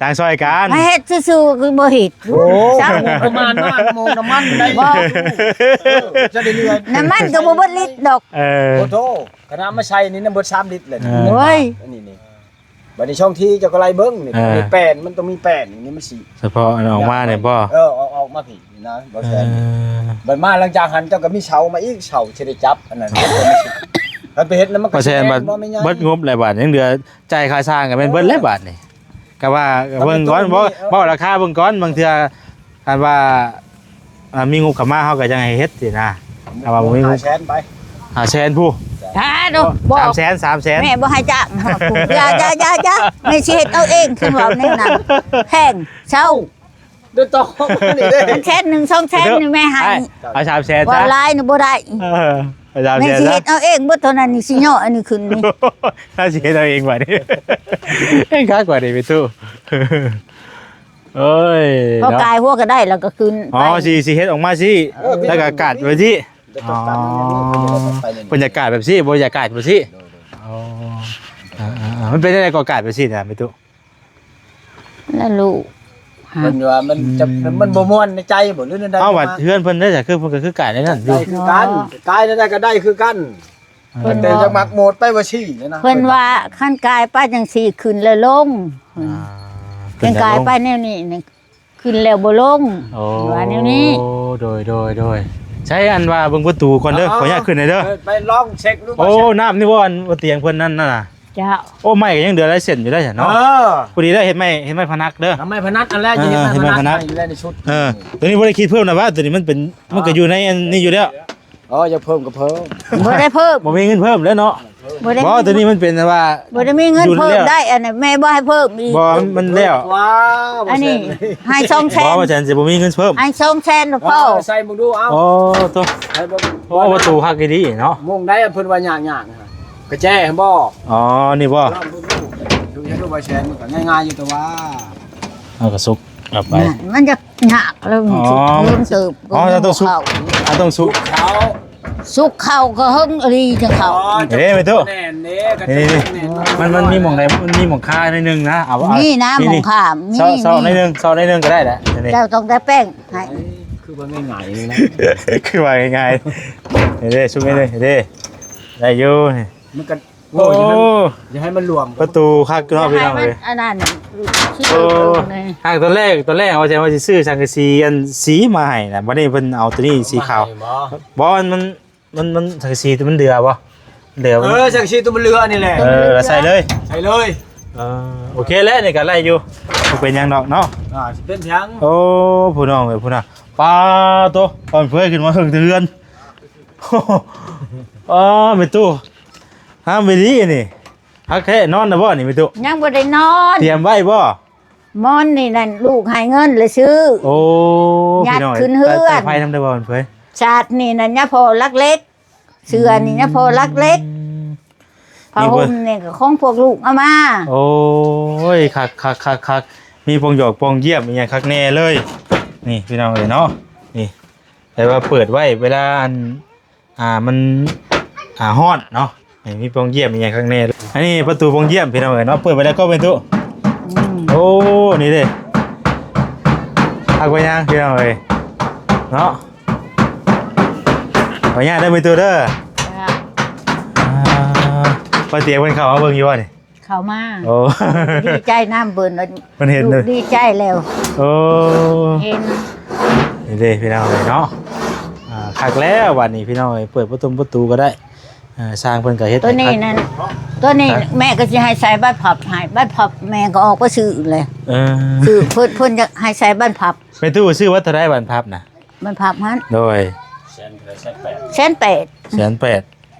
ຕ່າງຊ່ອຍກັນ ໃຫ້ເຮັດຊື່ໆຄືບໍ່ເຮັດ ໂອ້ ຊ່າງ ປະມານມາກໂມງນ້ຳມັນໄດ້ ບໍ່ ເອີ ຈະໄດ້ເຫຼືອ ນ້ຳມັນກໍບໍ່ເບິດລິດດອກ ເອີ ໂອ້ໂທ ຂະໜາດມາໃສ່ນີ້ນຳເບິດສາມລິດແຫຼະ ເອີ ໂອ້ຍ ອັນນີ້ນີ້ ບາດນີ້ຊ່ອງທີ່ເຈົ້າກໍໄລ່ເບິ່ງນີ້ ເອີ ແປ້ນ ມັນຕ້ອງມີແປ້ນນີ້ ມັນຊິ ສະເພາະອັນອອກມານີ້ບໍ່? ເອີ ອອກ ອອກມາພີ້ນີ້ນະ ບໍ່ແຊນ ເອີ ບັດມາຫຼັງຈາກຫັ້ນເຈົ້າກໍມີເສົາມາອີກ ເສົາຊິໄດ້ຈັບອັນນັ້ນ ມັນຊິ ຄັນໄປເຮັດນຳມັນກໍ ບໍ່ແຊນ ຊິແພງ ບັດ ບໍ່ແມ່ນຫຍັງ ເບິດງົບແລ້ວບາດຍັງເຫຼືອຈ່າຍຄ່າຊ່າງກໍແມ່ນເບິດແລ້ວບາດນີ້ ກໍວ່າເບິ່ງກ່ອນ ເອີ ເວົ້າ ເວົ້າລາຄາເບິ່ງກ່ອນ ບາງເທື່ອຄັນວ່າ ອ່າ ມີງົບເຂົ້າມາເຮົາກໍຍັງໃຫ້ເຮັດຊີ້ນະ ຖ້າວ່າບໍ່ມີງົບ ຫ້າແສນໄປ ຫ້າແສນພຸ້ນ ສາທຸ ບໍ່ ສາມແສນ ສາມແສນ ແມ່ບໍ່ໃຫ້ຈ້າງ ຢ່າ ຢ່າ ຢ່າ ຢ່າ ແມ່ຊິເຮັດເອົາເອງ ຄັນເວົ້າແນວນັ້ນ ແພງ ເຊົາ ເດີຕໍ່ນີ້ເດ້ ແສນໜຶ່ງ ສອງແສນນີ້ແມ່ໃຫ້ ເອົາສາມແສນ ເວົ້າຫຼາຍນີ້ບໍ່ໄດ້ ເອີ ເອົາສາມແສນ ແມ່ຊິເຮັດເອົາເອງເບິດເທົ່ານັ້ນນີ້ ຊິຍໍ້ອັນນີ້ຂຶ້ນນີ້ ຖ້າຊິເຮັດເອົາເອງບາດນີ້ ເອງຄັກກວ່ານີ້ແມ່ຕູ້ ໂອ້ຍ ພໍກາຍຫົວກໍໄດ້ ແລ້ວກໍຂຶ້ນ ອໍ ໄປ ຊິ ຊິເຮັດອອກມາຊີ້ ເອີ ແລ້ວກໍກາດໄວ້ຊີ້ ອໍ ເພິ່ນຢາກກາດແບບຊີ້ ບໍ່ຢາກກາດແບບຊີ້ ອໍ ອ່າໆໆ ມັນເປັນຈັ່ງໃດກໍກາດແບບຊີ້ນະແມ່ຕູ້ ແລ້ວລູກ ເພິ່ນວ່າມັນຈະ ອືມ ມັນບໍ່ມ່ວນໃນໃຈບໍ່ ຫຼືແນວໃດ ເອົາວ່າເຮືອນເພິ່ນໄດ້ ຄືເພິ່ນກໍຄືກາຍໃນນັ້ນຢູ່ ໄດ້ຄືກັນ ກາຍໃນໃດກໍໄດ້ຄືກັນ ເພິ່ນ ແຕ່ຈະມັກໂໝດໄປວ່າຊີ້ນະ ເພິ່ນວ່າຄັນກາຍໄປຈັ່ງຊີ້ຂຶ້ນແລ້ວລົງ ອ່າ ຈັ່ງກາຍໄປແນວນີ້ນີ້ ຂຶ້ນແລ້ວບໍ່ລົງ ໂອ້ ວ່າແນວນີ້ ໂດຍ ໂດຍ ໂດຍ ໃຊ້ອັນວ່າເບິ່ງປະຕູກ່ອນເດີ ຂໍອະນຸຍາດຂຶ້ນໜ່ອຍເດີ ໄປລອງເຊັກດູ ໂອ້ ນ້ຳນີ້ບໍ່ ອັນບໍ່ຕຽງເພິ່ນນັ້ນນະ ເຈົ້າ ໂອ້ ໄມ້ກໍຍັງເຫຼືອຫຼາຍເສັ້ນຢູ່ໄດ໋ເນາະ ເອີ ພໍດີໄດ້ເຮັດໄມ້ ເຮັດໄມ້ພະນັກເດີ ເອົາໄມ້ພະນັກອັນແລກ ເອີ ເຮັດໄມ້ພະນັກ ເຮັດໄມ້ພະນັກຢູ່ໃນຊຸດ ເອີ ໂຕນີ້ບໍ່ໄດ້ຄິດເພີ່ມນະວ່າ ໂຕນີ້ມັນເປັນ ມັນກໍຢູ່ໃນອັນນີ້ຢູ່ແລ້ວ ອໍ ຢາກເພີ່ມກໍເພີ່ມ ບໍ່ໄດ້ເພີ່ມ ບໍ່ມີເງິນເພີ່ມແລ້ວເນາະ ບໍ່ໄດ້ ບໍ່ ໂຕນີ້ມັນເປັນແບບວ່າ ບໍ່ໄດ້ມີເງິນເພີ່ມໄດ້ ອັນນັ້ນແມ່ບໍ່ໃຫ້ເພີ່ມອີກ ບໍ່ ມັນແລ້ວ ວ້າວ ອັນນີ້ໃຫ້ສອງແສນ ບໍ່ ວ່າແສນຊິບໍ່ມີເງິນເພີ່ມ ໃຫ້ສອງແສນກໍພໍ ເອີ ໃສ່ເບິ່ງດູ ເອົາ ໂອ້ ໂຕ ໃສ່ເບິ່ງ ໂອ້ ປະຕູຄັກອີ່ຫຼີເນາະ ໂມງໃດເພິ່ນວ່າຍາກໆ ກະແຈຫັ້ນບໍ່ ອໍ ນີ້ບໍ່ ລອງເບິ່ງດູ ຄືເຮັດວ່າແສນມັນກໍງ່າຍໆຢູ່ ແຕ່ວ່າ ເອົາກະສຸກ ເອົາໄປ ນັ້ນມັນຈະຍາກແລ້ວ ອໍ ເພີ່ມເຕີບ ອໍ ເຮົາຕ້ອງສຸກ ເຮົາຕ້ອງສຸກ ເຂົາ ສຸກເຂົ້າກໍເຫິງອີ່ຫຼີຈະເຂົ້າ. ອໍ ເດ້ແມ່ຕູ້ ແໜ້ນເດ້ ກະ ນີ້ ຈະແໜ້ນ ນີ້ ມັນ ມັນມີໝ່ອງໃດ ມັນມີໝ່ອງຄາໜ້ອຍໜຶ່ງນະ ເອົາ ເອົາ ນີ້ນະ ນີ້ ໝ່ອງຄາ ນີ້ ຊອກ ຊອກໜ້ອຍໜຶ່ງ ຊອກໜ້ອຍໜຶ່ງກໍໄດ້ແຫຼະ ນີ້ ເຈົ້າຕ້ອງໄດ້ແປ້ງໃຫ້ ຄືວ່າງ່າຍໆນີ້ນະ ຄືວ່າງ່າຍໆ ນີ້ເດ້ ຊຸມນີ້ເດ້ ໄດ້ຢູ່ ມັນກໍ ໂອ້ ໂອ້ຍ ຢ່າໃຫ້ມັນຫຼວມ ປະຕູຄັກເນາະ ພີ່ນ້ອງເອີຍ ອັນນັ້ນ ໂອ້ ທາງຕອນແລກ ຕອນແລກວ່າຈະ ວ່າຊິຊື້ສັງກະສີອັນສີມາໃຫ້ນະ ບັດນີ້ເພິ່ນເອົາຕົວນີ້ສີຂາວ ມາໃຫ້ບໍ່ ບໍ່ ມັນ ມັນ ມັນ ສັງກະສີຕົວມັນເຫຼືອບໍ່ ເຫຼືອ ເອີ ສັງກະສີຕົວມັນເຫຼືອນີ້ແຫຼະ ເອີ ລະໃສ່ເລີຍ ໃສ່ເລີຍ ເອີ ໂອເຄແລ້ວ ນີ້ກໍໄດ້ຢູ່ ບໍ່ເປັນຫຍັງດອກເນາະ ອ່າ ຊິເປັນຫຍັງ ໂອ້ ພີ່ນ້ອງເອີຍ ພຸ້ນນະ ປາໂຕ ຕອນເຜີຍຂຶ້ນມາເທິງເຮືອນ ອໍ ແມ່ຕູ້ ງາມອີ່ຫຼີນີ້ ຄັກແທ້ນອນແລ້ວບໍ່ນີ້ແມ່ຕູ້ ຍັງບໍ່ໄດ້ນອນ ຕຽມໄວ້ບໍ່ ໝອນນີ້ນັ້ນລູກໃຫ້ເງິນແລ້ວຊື້ ໂອ້ ຍາດຂຶ້ນເຮືອນ ໄຟນຳໄດ້ບໍ່ເພິ່ນ ຊາດນີ້ນັ້ນຍາພໍ່ລັກເລັກ ເສື້ອນີ້ຍາພໍ່ລັກເລັກ ອືມ ຜ້າຫົ່ມນີ້ກໍຂອງພວກລູກເອົາມາ ໂອ້ຍ ຄັກໆໆໆ ມີປ່ອງຢອກປ່ອງຢ້ຽມອີ່ຫຍັງຄັກແນ່ເລີຍ ນີ້ພີ່ນ້ອງເອີຍເນາະ ນີ້ ແຕ່ວ່າເປີດໄວ້ເວລາອັນ ອ່າ ມັນ ອ່າ ຮ້ອນເນາະ ໃຫ້ມີປ່ອງຢ້ຽມອີ່ຫຍັງຂ້າງໃນ ອັນນີ້ປະຕູປ່ອງຢ້ຽມພີ່ນ້ອງເອີຍເນາະ ເປີດໄປແລ້ວກໍແມ່ຕູ້ ອືມ ໂອ້ ນີ້ເດ້ ພັກໄວ້ຍ່າງພີ່ນ້ອງເອີຍເນາະ ໄປຍ່າງເດີແມ່ຕູ້ເດີ ຈ້າ ອ່າ ປ້າຕຽງເພິ່ນເຂົ້າມາເບິ່ງຢູ່ບໍ່ນີ້? ເຂົ້າມາ ໂອ້ ດີໃຈນຳເພິ່ນ ເພິ່ນເຫັນ ລູກດີໃຈແລ້ວ ໂອ້ ເຫັນ ນີ້ເດ້ພີ່ນ້ອງເອີຍເນາະ ອ່າ ຄັກແລ້ວບາດນີ້ພີ່ນ້ອງເອີຍ ເປີດປະຕົງປະຕູກໍໄດ້ ເອີ ຊ່າງເພິ່ນກໍເຮັດ ຕົວນີ້ນັ້ນ ຕົວນີ້ ຮະ ແມ່ກໍຊິໃຫ້ໃສ່ບານພັບໃຫ້ ບານພັບແມ່ກໍອອກໄປຊື້ແຫຼະ ເອີ ຊື້ເພິ່ນ ເພິ່ນຢາກໃຫ້ໃສ່ບານພັບ ແມ່ຕູ້ຊື້ວັດເທົ່າໃດບານພັບນະ? ມັນພັບຫັ້ນ ໂດຍ ແສນແປດ ແສນແປດ ແສນແປດ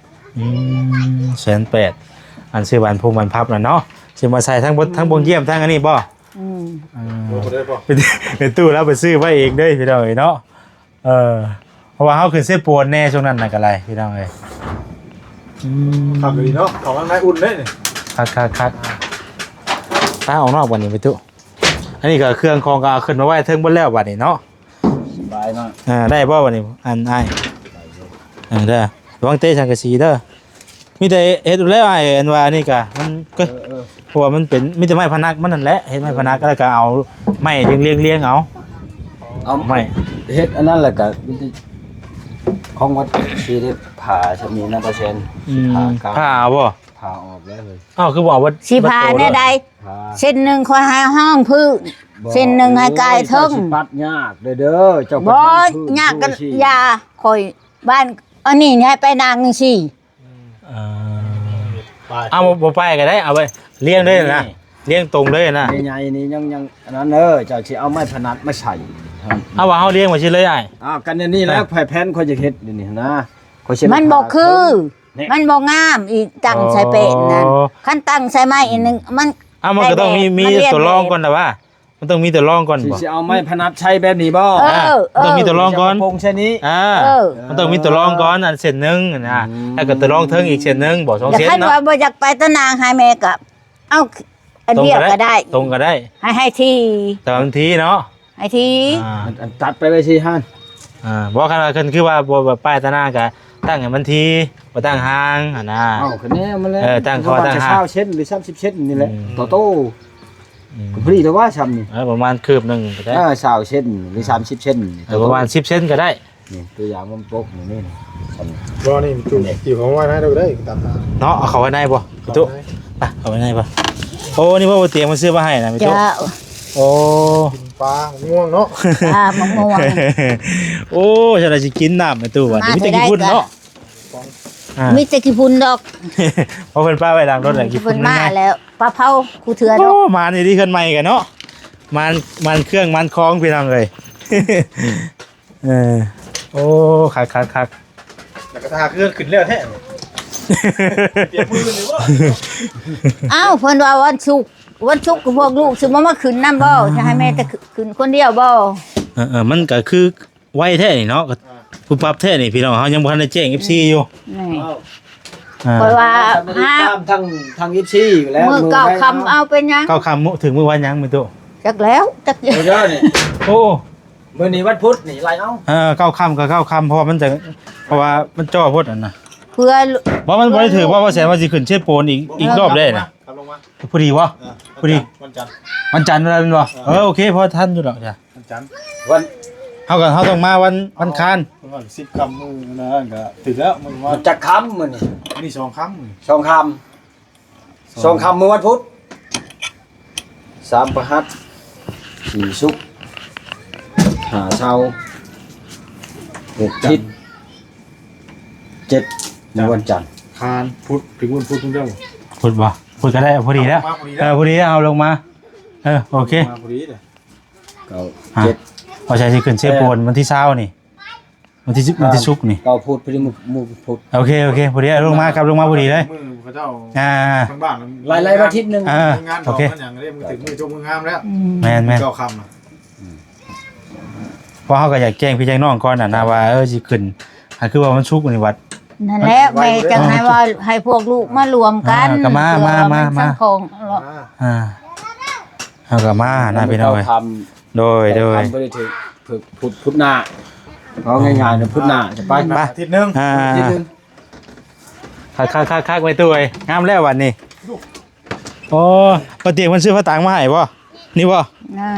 ອືມ ແສນແປດ ອັນຊື້ບານພຸງບານພັບນັ້ນເນາະ ຊິມາໃສ່ທັງ ອືມ ທັງບ່ອງຢ້ຽມທັງອັນນີ້ບໍ່? ອືມ ເອີ ໂອ້ ໄດ້ບໍ່ ແມ່ຕູ້ລາວໄປຊື້ໄວ້ເອງເດີພີ່ນ້ອງເອີຍເນາະ ເອີ ເພາະວ່າເຮົາຂຶ້ນເຊໂປນແດ່ຊ່ວງນັ້ນນະກໍໄດ້ພີ່ນ້ອງເອີຍ ອືມ ຄັກອີ່ຫຼີເນາະ ເຂົ້າທາງໃນອຸ່ນເດ້ນີ້ ຄັກໆໆ ໄປອອກນອກບັດນີ້ແມ່ຕູ້ ອັນນີ້ກໍເຄື່ອງຂອງກໍເອົາຂຶ້ນມາໄວ້ເທິງເບິດແລ້ວບັດນີ້ເນາະ ສະບາຍເນາະ ອ່າ ໄດ້ບໍ່ບັດນີ້ ອັນອ້າຍ ເອີ ເດີ ລະວັງເຕະສັງກະສີເດີ ມີແຕ່ເຮັດແລ້ວອ້າຍ ອັນວ່າອັນນີ້ກະ ມັນກໍ ເອີ ເອີ ເພາະວ່າມັນເປັນ ມີແຕ່ໄມ້ພະນັກມັນນັ້ນແຫຼະ ເຮັດໄມ້ພະນັກ ເອີ ແລ້ວກໍເອົາໄມ້ລຽງໆເອົາ ເອົາໄມ້ ເຮັດອັນນັ້ນແລ້ວກໍ ຂອງວັດ ຊິໄດ້ຜ່າຊຳນີ້ນະ ຕາແຊນ ອືມ ຜ່າເອົາບໍ່? ຜ່າອອກແລ້ວເຮີ້ຍ ອ້າວ ຄືບໍ່ເອົາເບິດ ຊິຜ່າແນວໃດ? ຜ່າ ເສັ້ນໜຶ່ງຂ້ອຍໃຫ້ຮອງພື້ນ ບໍ່ ເສັ້ນໜຶ່ງໃຫ້ກາຍເທິງ ໂອ້ຍ ເຈົ້າຊິປັດຍາກເດີ ເດີ ເຈົ້າບໍ່ຍາກກໍຢ່າ ຂ້ອຍບ້ານອັນນີ້ໃຫ້ໄປນາງຈັ່ງຊີ້ ເອີ ເອົາ ບໍ່ ບໍ່ໄປກໍໄດ້ ເອົາໄປລຽງເລີຍນະ ລຽງຕົງເລີຍນະ ໃຫຍ່ໆນີ້ຍັງ ຍັງອັນນັ້ນເດີ ເຈົ້າຊິເອົາໄມ້ພະນັດມາໃສ່ ເອົາວ່າເຮົາລຽງໄວ້ຊີ້ເລີຍອ້າຍ ອ້າວ ກັນແນວນີ້ແຫຼະ ແຜນຂ້ອຍຈະເຮັດຢູ່ນີ້ນະ ຂ້ອຍຊິ ມັນບໍ່ຄື ມັນບໍ່ງາມອີກ ຕັ້ງໃສ່ແປ້ນນັ້ນ ອໍ ຄັນຕັ້ງໃສ່ໄມ້ອັນໜຶ່ງ ມັນ ອ້າວ ມັນກໍຕ້ອງມີ ມີຕົວລອງກ່ອນລະວ່າ ມັນຕ້ອງມີຕົວລອງກ່ອນ ຊິ ບໍ່ ຊິເອົາໄມ້ພະນັດໃສ່ແບບນີ້ບໍ່? ເອີ ອ່າ ເອີ ມັນຕ້ອງມີຕົວລອງກ່ອນ ເອີ ເອີ ມັນຕ້ອງມີຕົວລອງກ່ອນ ອັນເສັ້ນໜຶ່ງຫັ້ນນະ ອືມ ແລ້ວກໍຕົວລອງເທິງອີກເສັ້ນໜຶ່ງບໍ່ ສອງເສັ້ນເນາະ ຄັນວ່າບໍ່ຢາກໄປຕະນາງໃຫ້ແມ່ກໍເອົາອັນດຽວກໍໄດ້ ຕົງກໍໄດ້ ໃຫ້ ໃຫ້ທີ່ ແຕ່ວ່າມັນທີ່ເນາະ ໃຫ້ທີ່ ອ່າ ອັນ ອັນຕັດໄປໄວ້ທີ່ຫັ້ນ ອ່າ ບໍ່ ຄັນວ່າ ຄັນຄືວ່າບໍ່ ບໍ່ປາດຖະໜາກໍຕັ້ງໃຫ້ມັນທີ່ ບໍ່ຕັ້ງຫ່າງຫັ້ນນະ ເອົາ ຄືແນວມັນແຫຼະ ເອີ ຕັ້ງເຂົາວ່າຕັ້ງຫ່າງ ຊາວເຊັນ ຫຼື ສາມສິບເຊັນນີ້ແຫຼະ ອືມ ຕໍ່ໂຕ ອືມ ກໍພໍດີແລ້ວວ່າຊ່ຳນີ້ ເອີ ປະມານຄືບໜຶ່ງກໍໄດ້ ເອີ ຊາວເຊັນ ຫຼື ສາມສິບເຊັນນີ້ ເອີ ປະມານສິບເຊັນກໍໄດ້ ນີ້ ຕົວຢ່າງມັນປົກນີ້ ນີ້ ບໍ່ ນີ້ຕູ້ ນີ້ ຕີເຂົ້າໄວ້ໃນເດີ ຕາມຫາ ເນາະ ເອົາເຂົ້າໄວ້ໃນບໍ່ ຕູ້ ເຂົ້າໄວ້ໃນ ໄປ ເຂົ້າໄວ້ໃນບໍ່ ໂອ້ ນີ້ບໍ່ ບໍ່ຕຽງມາຊື້ມາໃຫ້ນະ ຕູ້ ເຈົ້າ ໂອ້ ກິນປາ ມ່ວງເນາະ ປາ ໝາກມ່ວງ ໂອ້ ຈັ່ງໃດຊິກິນນ້ຳແມ່ຕູ້ ບາດນີ້ ມີແຕ່ຂີ້ຝຸ່ນເນາະ ອ່າ ມີແຕ່ຂີ້ຝຸ່ນດອກ ເພາະເພິ່ນປະໄວ້ຫຼັງລົດແຫຼະ ອືມ ຂີ້ຝຸ່ນ ເພິ່ນມາແລ້ວ ປາເຜົາຄູ່ເທື່ອດອກ ໂອ້ ມານີ້ທີ່ເຮືອນໃໝ່ກັນເນາະ ມາ ມາເຄື່ອງ ມາຂອງ ພີ່ນ້ອງເອີຍ ເອີ ໂອ້ ຄັກໆໆ ແລ້ວກໍຖ້າເຮືອນຂຶ້ນແລ້ວແທ້ ຕຽມມື້ນີ້ບໍ່ ອ້າວ ເພິ່ນວ່າວັນສຸກ ວັນສຸກກໍພວກລູກຊິບໍ່ມາຂຶ້ນນຳບໍ່ ເອີ ຈະໃຫ້ແມ່ແຕ່ຂຶ້ນຄົນດຽວບໍ່ ເອີໆ ມັນກໍຄືໄວແທ້ນີ້ເນາະ ອ່າ ປຸບປັບແທ້ນີ້ ພີ່ນ້ອງເຮົາຍັງບໍ່ທັນໄດ້ແຈ້ງເອັຟຊີຢູ່ ນີ້ ອ່າ ຂ້ອຍວ່າ ຕາມທາງ ທາງເອັຟຊີແລ້ວ ມື້ເກົ້າຄ່ຳ ເອົາເປັນຫຍັງ ເກົ້າຄ່ຳ ເຖິງມື້ວັນຫຍັງແມ່ຕູ້ ຈັກແລ້ວ ຈັກ ມື້ເດີນີ້ ໂອ້ ມື້ນີ້ວັນພຸດນີ້ໄລ່ເອົາ ເອີ ເກົ້າຄ່ຳກໍເກົ້າຄ່ຳ ເພາະວ່າມັນຈະ ເພາະວ່າມັນຈໍ້ໂພດຫັ້ນນະ ເພື່ອ ບໍ່ ມັນບໍ່ໄດ້ຖືກວ່າ ວ່າແສນວ່າຊິຂຶ້ນເຊໂປນອີກ ອີກຮອບເດ້ນະ ກັບລົງມາ ພໍດີບໍ່? ເອີ ພໍດີ ວັນຈັນ ວັນຈັນແມ່ນບໍ່? ເອີ ເອີ ໂອເຄ ພໍທັນຢູ່ດອກຈ້ະ ວັນຈັນ ວັນ ເຮົາກໍ ເຮົາຕ້ອງມາວັນ ວັນຄານ ເພິ່ນວ່າສິບຄ່ຳມື້ນັ້ນກໍຖືກແລ້ວ ມັນວ່າ ຈັກຄ່ຳມື້ນີ້? ມື້ນີ້ສອງຄ່ຳ ສອງຄ່ຳ ສອງຄ່ຳມື້ວັນພຸດ ສາມພະຫັດ ສີ່ສຸກ ຫ້າເສົາ ຫົກທິດ ເຈັດມື້ວັນຈັນ ຄານ ພຸດ ເຖິງວັນພຸດເດີ ພຸດບໍ່? ພຸດກໍໄດ້ ພໍດີແລ້ວ ເອີ ພໍດີແລ້ວ ເຮົາລົງມາ ເອີ ໂອເຄ ມາພໍດີເດີ ເກົ້າ ອ່ະ ເຈັດ ບໍ່ໃຊ່ຊິຂຶ້ນເຊໂປນ ເອີ ວັນທີຊາວນີ້ ວັນທີສິບ ວັນທີສຸກນີ້ ເກົ້າພຸດ ພໍດີມື້ ມື້ພຸດ ໂອເຄ ໂອເຄ ພໍດີ ລົງມາ ກັບລົງມາພໍດີເລີຍ ມື້ເຂົາເຈົ້າ ອ່າ ທາງບ້ານ ໄລ່ໆມາທິດໜຶ່ງ ເອີ ງານດອງ ໂອເຄ ມັນຫຍັງເດ້ ມື້ຖືກມື້ຈົບມື້ງາມແລ້ວ ອືມ ແມ່ນໆ ເກົ້າຄ່ຳນະ ອືມ ເພາະເຮົາກໍຢາກແຈ້ງພີ່ແຈ້ງນ້ອງກ່ອນນະ ວ່າ ເອີ ຊິຂຶ້ນ ອ່າ ຄືວ່າວັນສຸກນີ້ບັດ ນັ້ນແຫຼະ ແມ່ຈັ່ງໃຫ້ວ່າ ໃຫ້ພວກລູກມາລວມກັນ ອ່າ ກໍມາ ເພື່ອວ່າ ມາ ມັນ ມາ ສັງຂອງ ອ່າ ເຮົາກໍມານະພີ່ນ້ອງເອີຍ ເກົ້າຄ່ຳ ໂດຍ ໂດຍ ເກົ້າຄ່ຳບໍ່ໄດ້ຖືກ ພຸດ ພຸດໜ້າ ເວົ້າງ່າຍໆນະ ພຸດໜ້າ ໄປ ໄປ ອາທິດໜຶ່ງ ອ່າ ອາທິດໜຶ່ງ ຄັກໆໆໆ ໄປຕູ້ເອີຍ ງາມແລ້ວບັດນີ້ ໂອ້ ປ້າຕຽງເພິ່ນຊື້ຜ້າຕາງມາໃຫ້ບໍ່? ນີ້ບໍ່? ອ່າ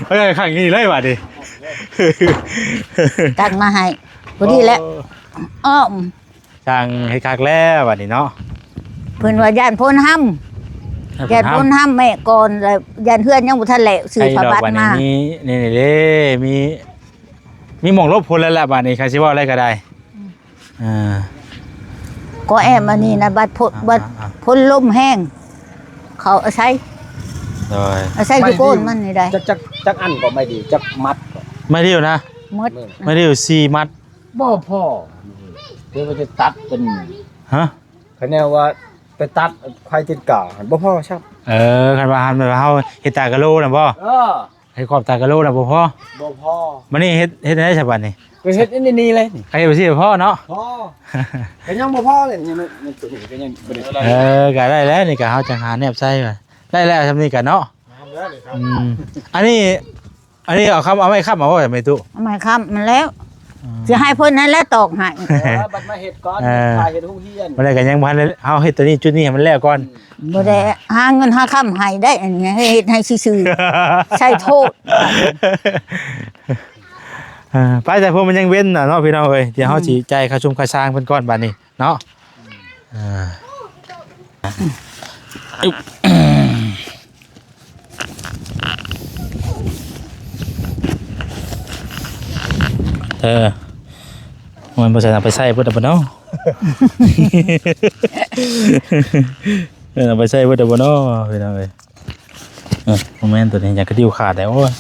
ເອີ ຂ້າງນີ້ເລີຍບັດນີ້ ຕັກມາໃຫ້ ພໍດີແລ້ວ ໂອ້ ອ້ອມ ຊ່າງເຮັດຄັກແລ້ວບັດນີ້ເນາະ ເພິ່ນວ່າຢ້ານຝົນຫ້ຳ ຢ້ານຝົນຫ້ຳ ຢ້ານຝົນຫ້ຳແມ່ກ່ອນ ແລ້ວຢ້ານເຮືອນຍັງບໍ່ທັນແລ້ວ ຊື້ຜ້າບັດມາ ນີ້ ນີ້ເດ້ ມີ ມີໝ່ອງຫຼົບພົ້ນແລ້ວລະ ບາດນີ້ ໃຜຊິເວົ້າໄດ້ກໍໄດ້ ອືມ ອ່າ ກໍແອມອັນນີ້ນະ ບັດພົ ອ່າ ບັດ ອ່າ ອ່າ ພົ້ນລົມແຮງ ເຂົາອາໄສ ໂດຍ ອາໄສຢູ່ໂກນມັນນີ້ໄດ໋ ຈັກ ຈັກ ຈັກອັນກໍໄມ້ດິ້ວ ຈັກມັດກໍ ໄມ້ດິ້ວນະ ໝົດ ໄມ້ດິ້ວສີ່ມັດ ບໍ່ພໍ ເພິ່ນວ່າຈະຕັດເປັນ ຮະ ຄະແນນວ່າໄປຕັດໄຂຕິດກາຫັ້ນ ບໍ່ພໍຊ້ຳ ເອີ ຄັນວ່າຫັ້ນ ແບບວ່າເຮົາເຮັດຕາກະໂລນະບໍ່? ເອີ ເຮັດຂອບຕາກະໂລນະບໍ່ພໍ? ບໍ່ພໍ ບັດນີ້ເຮັດ ເຮັດແນວໃດຊະບັດນີ້? ກໍເຮັດອັນນີ້ເລີຍນີ້ ໃຜເຮັດຈັ່ງຊີ້ບໍ່ພໍເນາະ? ພໍ ກໍຍັງບໍ່ພໍເລີຍ ຍັງ ຍັງ ຍັງຕົວນີ້ກໍຍັງບໍ່ໄດ້ ເອີ ກໍໄດ້ແລ້ວ ນີ້ກໍເຮົາຈັ່ງຫາແນບໃສ່ ໄດ້ແລ້ວຊ່ຳນີ້ກໍເນາະ ງາມແລ້ວນີ້ ອືມ ອັນນີ້ ອັນນີ້ເອົາຄຳ ເອົາໄມ້ຄ້ຳເອົາບໍ່ແມ່ຕູ້? ເອົາໄມ້ຄ້ຳຫັ້ນແລ້ວ ອືມ ຊິໃຫ້ເພິ່ນຫັ້ນແຫຼະຕອກໃຫ້ ເອີ ບັດມາເຮັດກ່ອນ ເອີ ຖ້າເຮັດໂຮງຮຽນ ບໍ່ໄດ້ກໍຍັງບໍ່ທັນ ເຮົາເຮັດຕົວນີ້ຈຸດນີ້ໃຫ້ມັນແລ້ວກ່ອນ ອືມ ບໍ່ໄດ້ຫາເງິນຫາຄຳໃຫ້ໄດ້ ອັນນີ້ເຮັດໃຫ້ຊື່ໆ ໃສ່ໂທດ ເອີ ໄປແຕ່ພວກມັນຍັງເວັ້ນນະເນາະ ພີ່ນ້ອງເອີຍ ດຽວເຮົາ ອືມ ຊິຈ່າຍຄ່າຊຸມຄ່າຊ່າງເພິ່ນກ່ອນບາດນີ້ ເນາະ ອ່າ ອຶບ ເອີ ມັນບໍ່ໃສ່ ເອົາໄປໃຊ້ເບິດແລ້ວບໍ່ເນາະ ເອີ ເອົາໄປໃຊ້ເບິດແລ້ວບໍ່ເນາະ ພີ່ນ້ອງເອີຍ. ເອີ ບໍ່ແມ່ນ ຕົວນີ້ຫຍັງກະດິ້ວຂາດແລ້ວ ໂອ້ຍ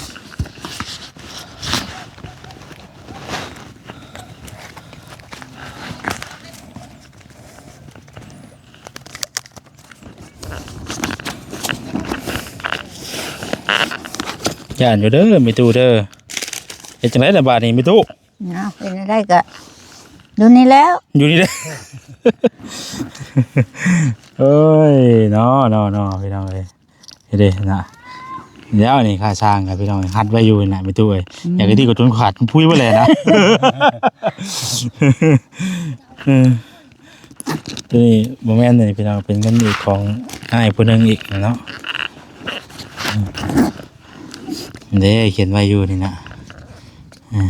ຢ້ານຢູ່ເດີແມ່ຕູ້ເດີ ເຮັດຈັ່ງໃດລະບາດນີ້ແມ່ຕູ້? ເນາະ ເປັນໄດ້ກໍຢູ່ນີ້ແລ້ວ ຢູ່ນີ້ແຫຼະ ໂອ້ຍ ເນາະ ເນາະ ເນາະ ພີ່ນ້ອງເອີຍ ເດ້ນະ ແລ້ວນີ້ຄ່າຊ່າງກັບພີ່ນ້ອງຮັດໄວ້ຢູ່ນະ ແມ່ຕູ້ເອີຍ ອືມ ຢ່າງທີ່ກໍຈົນຂາດພຸ້ຍໄວ້ແລ້ວນະ ເອີ ຕົວນີ້ບໍ່ແມ່ນນີ້ພີ່ນ້ອງ ເປັນເງິນອີກຂອງອ້າຍຜູ້ໜຶ່ງອີກເນາະ ເດ້ ຂຽນໄວ້ຢູ່ນີ້ນະ ເອີ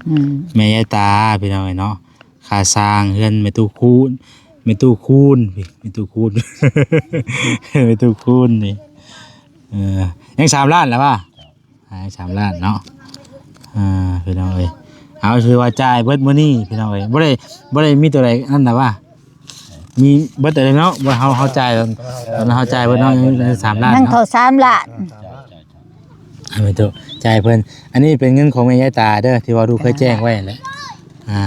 ອືມ ແມ່ຍາຍຕາພີ່ນ້ອງເອີຍເນາະ ຄ່າສ້າງເຮືອນແມ່ຕູ້ຄູນ ແມ່ຕູ້ຄູນ ແມ່ຕູ້ຄູນ ແມ່ຕູ້ຄູນນີ້ ເອີ ຍັງສາມລ້ານແລ້ວວ່າ ອ່າ ສາມລ້ານເນາະ ອ່າ ພີ່ນ້ອງເອີຍ ເອົາ ຖືວ່າຈ່າຍເບິດມື້ນີ້ພີ່ນ້ອງເອີຍ ບໍ່ໄດ້ ບໍ່ໄດ້ມີຕົວໃດນັ້ນນະວ່າ ມີເບິດແລ້ວເນາະ ບໍ່ ເຮົາ ເຮົາຈ່າຍ ຕອນເຮົາຈ່າຍເບິດເນາະ ຍັງສາມລ້ານ ຍັງເທົ່າສາມລ້ານ ເນາະ ອ່າ ແມ່ຕູ້ ຈ່າຍເພິ່ນ ອັນນີ້ເປັນເງິນຂອງແມ່ຍາຍຕາເດີ ທີ່ວ່າລູກເຄີຍແຈ້ງໄວ້ຫັ້ນແຫຼະ ອ່າ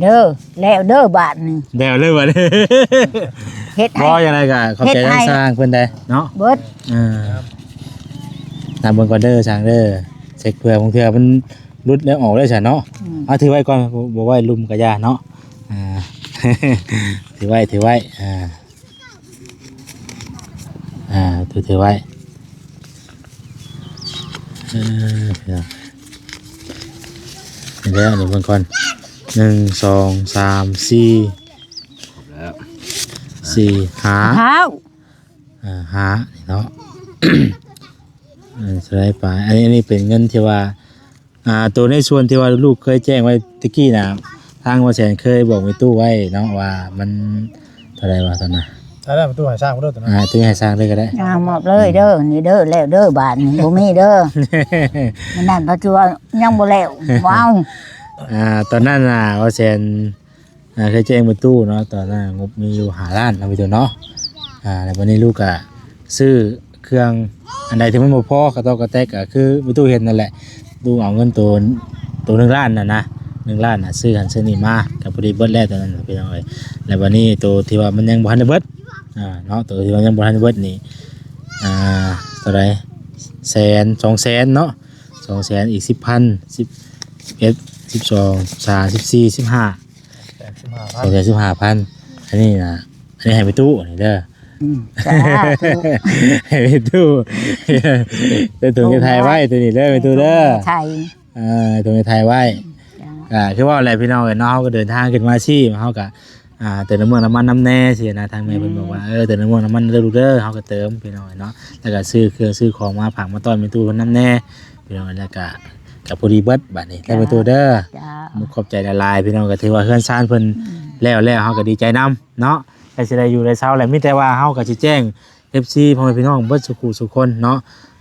ເດີ ແລ້ວເດີບາດນີ້ ແລ້ວເລີຍບາດນີ້ ເຮັດໃຫ້ ບໍ່ ຈັ່ງໃດກໍຂອບໃຈທາງຊ່າງເພິ່ນໄດ໋ເນາະ ເບິດ ເອີ ນຳເບິ່ງກ່ອນເດີຊ່າງເດີ ເຊັກເພື່ອບາງເທື່ອມັນຫຼຸດແລ້ວອອກເລີຍຊັ້ນເນາະ ອືມ ເອົາຖືໄວ້ກ່ອນ ບໍ່ໄວ້ລຸ່ມກະຢ່າເນາະ ອ່າ ຖືໄວ້ ຖືໄວ້ ອ່າ ອ່າ ຖື ຖືໄວ້ ເອີ ເດີ ນີ້ແຫຼະ ນີ້ເບິ່ງກ່ອນ ໜຶ່ງ ສອງ ສາມ ສີ່ ແລ້ວ ສີ່ ຫ້າ ຫ້າ ເອີ ຫ້າ ນີ້ເນາະ ເອີ ສະໄລປາຍ ອັນນີ້ ອັນນີ້ເປັນເງິນທີ່ວ່າ ອ່າ ໂຕໃນສ່ວນທີ່ວ່າລູກເຄີຍແຈ້ງໄວ້ຕະກີ້ນະ ທາງບໍ່ແສນເຄີຍບອກແມ່ຕູ້ໄວ້ເນາະ ວ່າມັນເທົ່າໃດວະຕອນນັ້ນ ໄດ້ແລ້ວ ປະຕູໃຫ້ສ້າງເດີ ຕອນນັ້ນ ອ່າ ໂຕໃຫ້ສ້າງເລີຍກໍໄດ້ ອ່າ ມອບເລີຍເດີ ນີ້ເດີ ແລ້ວເດີ ບາດນີ້ບໍ່ມີເດີ ມື້ນັ້ນປະຕູຍັງບໍ່ແລ້ວ ບໍ່ເອົາ ອ່າ ຕອນນັ້ນນະ ບໍ່ແສນ ອ່າ ເຄີຍແຈ້ງປະຕູເນາະ ຕອນນັ້ນງົບມີຢູ່ຫ້າລ້ານເນາະ ປະຕູເນາະ ອ່າ ແລ້ວບັດນີ້ລູກກະຊື້ ເຄື່ອງອັນໃດທີ່ມັນບໍ່ພໍກະຕອກກະແຕກ ກະຄືປະຕູເຫັນນັ້ນແຫຼະ ລູກເອົາເງິນໂຕ ໂຕໜຶ່ງລ້ານນັ້ນນະ ໜຶ່ງລ້ານນະ ຊື້ຫັ້ນຊື້ນີ້ມາ ກະພໍດີເບິດແລ້ວຕອນນັ້ນນະ ພີ່ນ້ອງເອີຍ ແລ້ວບັດນີ້ໂຕທີ່ວ່າມັນຍັງບໍ່ທັນໄດ້ເບິດ ອ່າ ເນາະ ໂຕທີ່ວ່າຍັງບໍ່ທັນໄດ້ເບິດນີ້ ອ່າ ເທົ່າໃດ ແສນ ສອງແສນເນາະ ສອງແສນ ອີກສິບພັນ ສິບເອັດ ສິບສອງ ສິບສາມ ສິບສີ່ ສິບຫ້າ ສອງແສນສິບຫ້າພັນ ອັນນີ້ນະ ອັນນີ້ໃຫ້ແມ່ຕູ້ນີ້ເດີ ອືມ ສາທຸ ໃຫ້ແມ່ຕູ້ ເປັນຖົງເຮັດໄຮ່ໄວ້ໂຕນີ້ເດີແມ່ຕູ້ເດີ ຖົງເຮັດໄຮ່ ເອີ ຖົງເຮັດໄຮ່ໄວ້ ຈ້າ ກະຄືເວົ້າແຫຼະພີ່ນ້ອງເອີຍເນາະ ເຮົາກະເດີນທາງຂຶ້ນມາຊີ້ ເຮົາກະ ອ່າ ເຕີມນ້ຳມັນນຳແດ່ຊີ້ນະ ທາງແມ່ເພິ່ນບອກວ່າ ອືມ ເອີ ເຕີມນ້ຳມັນນຳແດ່ລູກເດີ ເຮົາກະເຕີມພີ່ນ້ອງເອີຍເນາະ ແລ້ວກະຊື້ເຄື່ອງຊື້ຂອງມາຝາກມາຕ້ອນແມ່ຕູ້ເພິ່ນນຳແດ່ພີ່ນ້ອງ ແລ້ວກະ ກະພໍດີເບິດບາດນີ້ ແລ້ວແມ່ຕູ້ເດີ ຂອບໃຈຫຼາຍໆ ພີ່ນ້ອງ ກະຖືວ່າເຮືອນຊານເພິ່ນ ອືມ ແລ້ວແລ້ວ ເຮົາກະດີໃຈນຳເນາະ ແລ້ວຊິໄດ້ຢູ່ໄດ້ເຊົາແຫຼະ ມີແຕ່ວ່າເຮົາກະຊິແຈ້ງ ເອັຟຊີ ພໍ່ແມ່ພີ່ນ້ອງເບິດສູ່ຄູ່ສູ່ຄົນເນາະ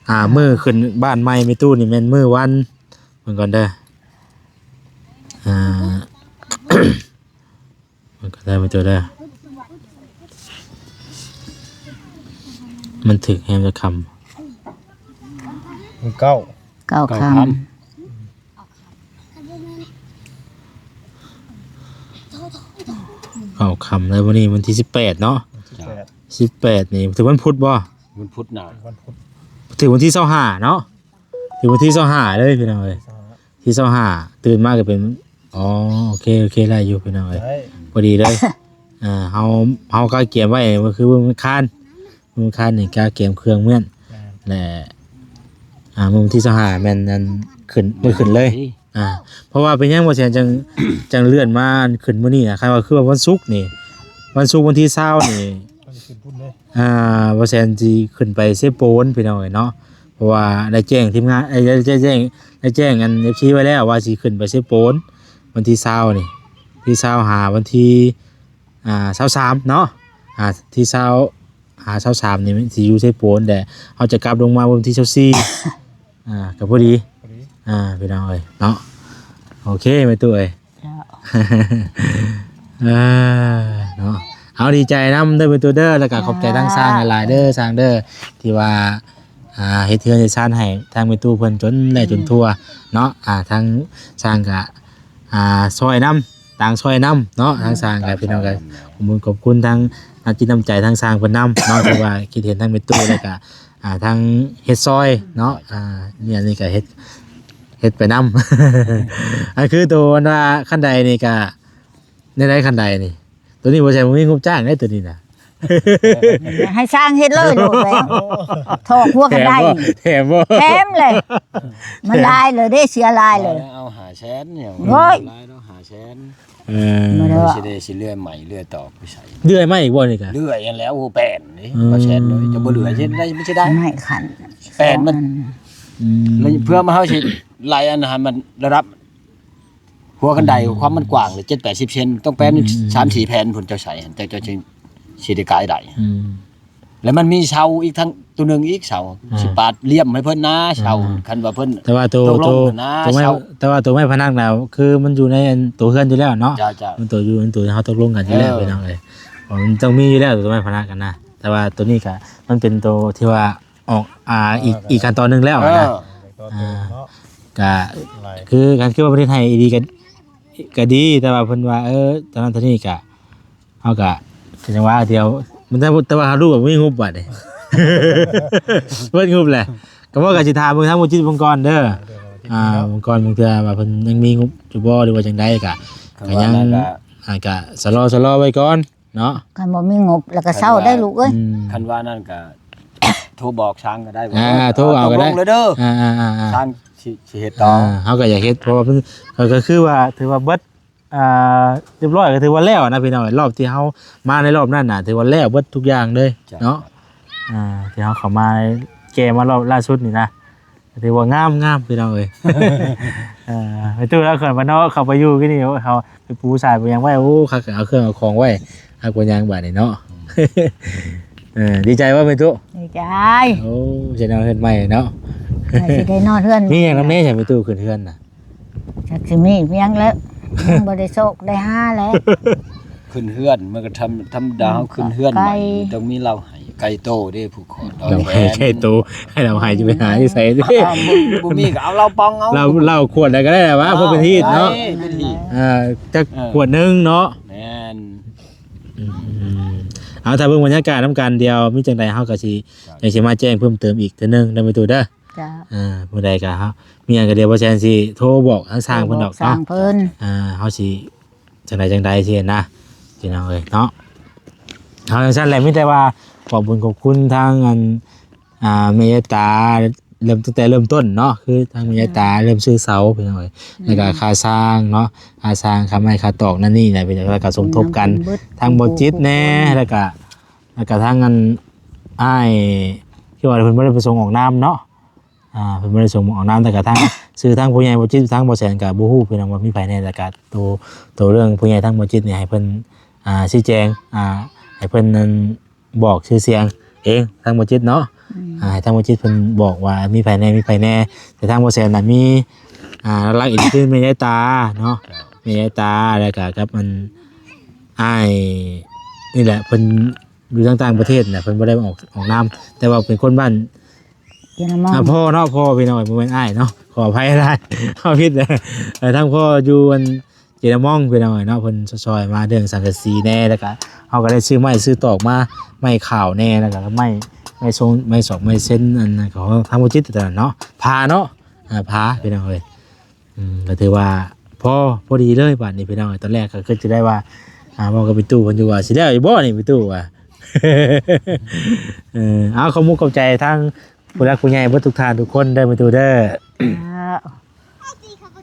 ອ່າ ມື້ຂຶ້ນບ້ານໃໝ່ແມ່ຕູ້ນີ້ແມ່ນມື້ວັນ ເບິ່ງກ່ອນເດີ ອ່າ ມັນກະໄດ້ມາຕົວໃດ ມັນຖືກແຮມຈັກຄ່ຳ ມື້ເກົ້າ ເກົ້າ ເກົ້າຄ່ຳ ຄ່ຳ ເກົ້າຄ່ຳ ແລ້ວມື້ນີ້ວັນທີສິບແປດເນາະ ສິບແປດ ສິບແປດນີ້ຖືກວັນພຸດບໍ່? ວັນພຸດນະ ວັນພຸດ ຖືກວັນທີຊາວຫ້າເນາະ ຖືກວັນທີຊາວຫ້າເລີຍພີ່ນ້ອງເອີຍ ທີຊາວຫ້າ ຕື່ນມາກະເປັນ ອໍ ໂອເຄ ໂອເຄ ໄດ້ຢູ່ພີ່ນ້ອງເອີຍ ໄດ້ ພໍດີເລີຍ ເອີ ເຮົາ ເຮົາກະກຽມໄວ້ ກະຄືມື້ອັງຄານ ມື້ອັງຄານນີ້ກະກຽມເຄື່ອງເມືອນ ແມ່ນ ແລະ ອ່າ ມື້ວັນທີຊາວຫ້າແມ່ນອັນຂຶ້ນ ມື້ຂຶ້ນເລີຍ ອ່າ ເພາະວ່າເປັນຫຍັງບໍ່ແຊນຈັ່ງ ຈັ່ງເລື່ອນມາຂຶ້ນມື້ນີ້ນະ ຄັນວ່າຄືວ່າວັນສຸກນີ້ ວັນສຸກວັນທີຊາວນີ້ ມັນຊິຂຶ້ນພຸ້ນເດ້ ອ່າ ບໍ່ແຊນຊິຂຶ້ນໄປເຊໂປນພີ່ນ້ອງເອີຍເນາະ ເພາະວ່າໄດ້ແຈ້ງທີມງານ ໄດ້ ໄດ້ແຈ້ງ ໄດ້ແຈ້ງອັນເອັຟຊີໄວ້ແລ້ວວ່າຊິຂຶ້ນໄປເຊໂປນ ວັນທີຊາວນີ້ ທີຊາວຫາວັນທີ ອ່າ ຊາວສາມເນາະ ອ່າ ທີຊາວຫາຊາວສາມນີ້ຊິຢູ່ເຊໂປນ ແຕ່ເຮົາຈະກັບລົງມາວັນທີຊາວສີ່ ອ່າ ກະພໍດີ ພໍດີ ອ່າ ພີ່ນ້ອງເອີຍເນາະ ໂອເຄ ແມ່ຕູ້ເອີຍ ເຈົ້າ ເອີ ເນາະ ເຮົາດີໃຈນຳເດີແມ່ຕູ້ເດີ ແລ້ວກະຂອບໃຈທາງຊ່າງຫຼາຍໆເດີ ຊ່າງເດີ ທີ່ວ່າ ອ່າ ເຮັດເຮືອນເຮັດຊານໃຫ້ທາງແມ່ຕູ້ເພິ່ນຈົນແລ້ວຈົນທົ່ວເນາະ ອ່າ ທາງຊ່າງກະ ອ່າ ຊ່ອຍນຳ ຕ່າງຊ່ອຍນຳເນາະ ທາງຊ່າງກະ ຕ່າງຊ່ອຍນຳ ພີ່ນ້ອງກະ ຂອບຄຸນ ຂອບຄຸນທາງນ້ຳຈິດນ້ຳໃຈທາງຊ່າງເພິ່ນນຳເນາະ ທີ່ວ່າຄິດເຫັນທາງແມ່ຕູ້ ແລ້ວກະ ອ່າ ທາງເຮັດຊ່ອຍເນາະ ອ່າ ນີ້ ອັນນີ້ກະເຮັດ ເຮັດໄປນຳ ອັນຄືໂຕອັນວ່າຄັນໄດນີ້ກະ ແນວໃດຄັນໄດນີ້ ໂຕນີ້ບໍ່ໃຊ່ ບໍ່ມີງົບຈ້າງເດ້ໂຕນີ້ນະ ໃຫ້ຊ່າງເຮັດເລີຍໂລດແລ້ວ ຖອກຫົວກະໄດ ແຖມບໍ່ ແຖມບໍ່ ແຖມແຫຼະ ມັນຫຼາຍເລີຍເດ້ ເສຍຫຼາຍເລີຍ ເອົາຫ້າແສນ ໂອ້ຍ ຫຼາຍເນາະ ຫ້າແສນ ເອີ ຊິໄດ້ ຊິເລື່ອຍໄມ້ເລື່ອຍຕອກໄປໃສ ເລື່ອຍໄມ້ອີກບໍ່ນີ້ກະ ເລື່ອຍຫັ້ນແຫຼະ ໂອ້ ແປ້ນນີ້ ອືມ ຫ້າແສນເລີຍ ຈະບໍ່ເຫຼືອຊິໄດ້ ມັນຊິໄດ້ ໄມ້ຂັນ ແປ້ນມັນ ອືມ ແລ້ວເພື່ອມາເຮົາຊິໄລ່ອັນນັ້ນໃຫ້ມັນລະດັບ ຫົວຄັນໄດ ຄວາມມັນກວ້າງເລີຍ ເຈັດແປດສິບເຊັນ ຕ້ອງແປນ ອືມ ສາມສີ່ແຜ່ນພຸ້ນ ເຈົ້າໃສ່ຫັ້ນ ເຈົ້າ ເຈົ້າຈຶ່ງຊິໄດ້ກາຍໄດ້ ອືມ ແລ້ວມັນມີເສົາອີກທັງໂຕໜຶ່ງອີກ ເສົາ ອ່າ ຊິປາດລ່ຽມໃຫ້ເພິ່ນນະ ເສົາ ອ່າ ຄັນວ່າເພິ່ນ ແຕ່ວ່າໂຕ ຕົກລົງ ໂຕ ນະ ໂຕໄມ້ ເສົາ ແຕ່ວ່າໂຕໄມ້ພະນັກນະ ຄືມັນຢູ່ໃນອັນໂຕເຮືອນຢູ່ແລ້ວເນາະ ເຈົ້າ ເຈົ້າ ມັນໂຕຢູ່ ມັນໂຕທີ່ເຮົາຕົກລົງກັນຢູ່ແລ້ວ ເອີ ພີ່ນ້ອງເອີຍ ມັນຕ້ອງມີຢູ່ແລ້ວໂຕໄມ້ພະນັກຫັ້ນນະ ແຕ່ວ່າໂຕນີ້ກະ ມັນເປັນໂຕທີ່ວ່າ ອອກ ອ່າ ອີກ ເອີ ອີກຂັ້ນຕອນໜຶ່ງແລ້ວ ເອີ ນະ ຂັ້ນຕອນໜຶ່ງ ອ່າ ເນາະ ກະ ຫຼາຍ ຄື ຄັນຄືວ່າເພິ່ນເຮັດໃຫ້ອີ່ຫຼີກະ ກະດີ ແຕ່ວ່າເພິ່ນວ່າ ເອີ ຕອນນັ້ນຕອນນີ້ກະ ເຮົາກະ ກະຈັ່ງວ່າດຽວ ມັນ ແຕ່ ແຕ່ວ່າເຮົາຮູ້ວ່າບໍ່ມີງົບບາດນີ້ ເບິດງົບແຫຼະ ກະບໍ່ ກະຊິຖາມເບິ່ງທາງໝູ່ຈິດເບິ່ງກ່ອນເດີ ອ່າ ເບິ່ງກ່ອນ ບາງເທື່ອວ່າເພິ່ນຍັງມີງົບຢູ່ບໍ່ ຫຼືວ່າຈັ່ງໃດ ກະ ກະຍັງ ອ່າ ກະຊະລໍ ຊະລໍໄວ້ກ່ອນ ເນາະ ຄັນບໍ່ມີງົບແລ້ວກະເຊົາໄດ້ລູກເອີຍ ອືມ ຄັນວ່ານັ້ນກະ ໂທບອກຊ່າງກໍໄດ້ ອ່າ ໂທເອົາກໍໄດ້ ຕົກລົງແລ້ວເດີ ອ່າໆໆໆ ຊ່າງຊິ ຊິເຮັດຕໍ່ ອ່າ ເຮົາກໍຢາກເຮັດ ເພາະວ່າເພິ່ນ ກໍ ກໍຄືວ່າຖືວ່າເບິດ ອ່າ ຮຽບຮ້ອຍ ກໍຖືວ່າແລ້ວນະພີ່ນ້ອງ. ຮອບທີ່ເຮົາມາໃນຮອບນັ້ນນະ ຖືວ່າແລ້ວເບິດທຸກຢ່າງເລີຍ ເຈົ້າ ເນາະ ອ່າ ທີ່ເຮົາເຂົ້າມາແກ່ມາຮອບລ່າສຸດນີ້ນະ ກໍຖືວ່າງາມໆ ພີ່ນ້ອງເອີຍ. ເອີ ແມ່ຕູ້ລາວເຂົ້າມາເນາະ ເຂົ້າໄປຢູ່ກີ້ນີ້ ເຮົາໄປປູສາຍໄປຫຍັງໄວ້ ໂອ້ ຄັກ ເອົາເຄື່ອງເອົາຂອງໄວ້ ຄັກບໍ່ຫຍັງບາດນີ້ເນາະ. ອືມ ເອີ ດີໃຈບໍ່ແມ່ຕູ້? ດີໃຈ. ໂອ້ ຊິໄດ້ນອນເຮືອນໃໝ່ເນາະ ໃຫ້ຊິໄດ້ນອນເຮືອນ ມີຫຍັງນຳແດ່ ໃຫ້ແມ່ຕູ້ຂຶ້ນເຮືອນນະ? ຈັກຊິມີຫຍັງແລ້ວ ຍັງບໍ່ໄດ້ໂຊກໄດ້ຫາແລ້ວ. ຂຶ້ນເຮືອນມັນກໍທຳ ທຳມະດາ ເຮົາຂຶ້ນເຮືອນໃໝ່ ໄກ່ ມັນຕ້ອງມີເຫຼົ້າໄຮ່ໄກ່ໂຕເດ້ ຜູ້ຂໍ ເຫຼົ້າໄຮ່ໄກ່ໂຕ ໃຫ້ເຫຼົ້າໄຮ່ຈະໄປຫາຢູ່ໃສເດ້? ອ້າວ ບໍ່ ບໍ່ມີກໍເອົາເຫຼົ້າປ່ອງເອົາ ເຫຼົ້າ ເຫຼົ້າຂວດໃດກໍໄດ້ລະວ່າ ອໍ ພໍເປັນຮີດເນາະ ໄດ້ເປັນຮີດ ອ່າ ຈັກ ເອີ ຂວດໜຶ່ງເນາະ ແມ່ນ ອືມ ເອົາ ຖ້າເບິ່ງບັນຍາກາດນຳກັນ ດຽວມີຈັ່ງໃດເຮົາກໍຊິ ເຈົ້າ ຈັ່ງຊິມາແຈ້ງເພີ່ມເຕີມອີກເທື່ອໜຶ່ງເດີແມ່ຕູ້ເດີ. ເຈົ້າ ອ່າ ມື້ໃດກໍເຮົາ ມີຫຍັງກໍດຽວບໍ່ແຊນຊິໂທບອກທາງຊ່າງເພິ່ນດອກເນາະ ຊ່າງເພິ່ນ ອ່າ ເຮົາຊິຈັ່ງໃດຈັ່ງໃດຊີ້ນະ ພີ່ນ້ອງເອີຍເນາະ. ເອົາ ຈັ່ງຊັ້ນແຫຼະ ມີແຕ່ວ່າຂອບບຸນຂອບຄຸນທາງອັນ ອ່າ ແມ່ຍາຍຕາ ເລີ່ມ ຕັ້ງແຕ່ເລີ່ມຕົ້ນເນາະ ຄືທາງແມ່ຍາຍຕາ ເຈົ້າ ເລີ່ມຊື້ເສົາ ພີ່ນ້ອງເອີຍ ແລ້ວກໍ ອືມ ຄ່າຊ່າງເນາະ ຄ່າຊ່າງ ຄ່າໄມ້ ຄ່າຕອກ ນັ້ນນີ້ນະ ພີ່ນ້ອງ ແລ້ວກໍສົມທົບກັນ ທາງບໍ່ຈິດແດ່ ແລ້ວກໍ ແລ້ວກະທາງອັນອ້າຍທີ່ວ່າເພິ່ນບໍ່ໄດ້ປະສົງອອກນາມເນາະ ອ່າ ເພິ່ນບໍ່ໄດ້ປະສົງອອກນາມ ແຕ່ກະທາງ ຊື່ທາງຜູ້ໃຫຍ່ບໍ່ຈິດ ທາງບໍ່ແສນກະບໍ່ຮູ້ພີ່ນ້ອງວ່າມີໃຜແດ່ ແຕ່ກະໂຕ ໂຕເລື່ອງຜູ້ໃຫຍ່ທາງບໍ່ຈິດນີ້ໃຫ້ເພິ່ນ ອ່າ ຊີ້ແຈງ ອ່າ ໃຫ້ເພິ່ນນັ້ນບອກຊື່ສຽງເອງ ທາງບໍ່ຈິດເນາະ ອືມ ອ່າ ໃຫ້ທາງບໍ່ຈິດເພິ່ນບອກວ່າມີໃຜແດ່ ມີໃຜແດ່ ແຕ່ທາງບໍ່ແສນນະມີ ອ່າ ຫຼັກໆອີກຄືແມ່ຍາຍຕາເນາະ ແມ່ຍາຍຕາ ແລ້ວກະກັບອັນອ້າຍນີ້ແຫຼະ ເພິ່ນ ຢູ່ທາງຕ່າງປະເທດນະ ເພິ່ນບໍ່ໄດ້ອອກ ອອກນາມ ແຕ່ວ່າເປັນຄົນບ້ານ ເຈນະມອງ ອ່າ ພໍ່ເນາະ ພໍ່ພີ່ນ້ອງ ບໍ່ແມ່ນອ້າຍເນາະ ຂໍອະໄພຫຼາຍ ເຮົາຜິດ ເອີ ທາງພໍ່ຢູ່ອັນເຈນະມອງ ພີ່ນ້ອງເນາະ ເພິ່ນຊ່ອຍມາເລື່ອງສັງກະສີແດ່ ແລ້ວກະເຮົາກໍໄດ້ຊື້ໄມ້ຊື້ຕອກມາ ໄມ້ຂາວແດ່ ແລ້ວກະໄມ້ ໄມ້ຊົງ ໄມ້ສອກໄມ້ເຊັນ ອັນນັ້ນຂອງທາງບໍ່ຈິດຕອນນັ້ນເນາະ ພາເນາະ ອ່າ ພາ ພີ່ນ້ອງເອີຍ. ອືມ ກໍຖືວ່າພໍ ພໍດີເລີຍບາດນີ້ພີ່ນ້ອງ. ຕອນແລກກໍຄິດຊິໄດ້ວ່າ ອ່າ ເວົ້າກັບໄປຕູ້ເພິ່ນຢູ່ວ່າ ຊິແລ້ວຢູ່ບໍ່ນີ້ໄປຕູ້ວ່າ ເອີ ເອົາ ຂອບມຸກຂອບໃຈທາງຜູ້ຫຼັກຜູ້ໃຫຍ່ເບິດທຸກທ່ານທຸກຄົນເດີໄປຕູ້ເດີ. ເຈົ້າ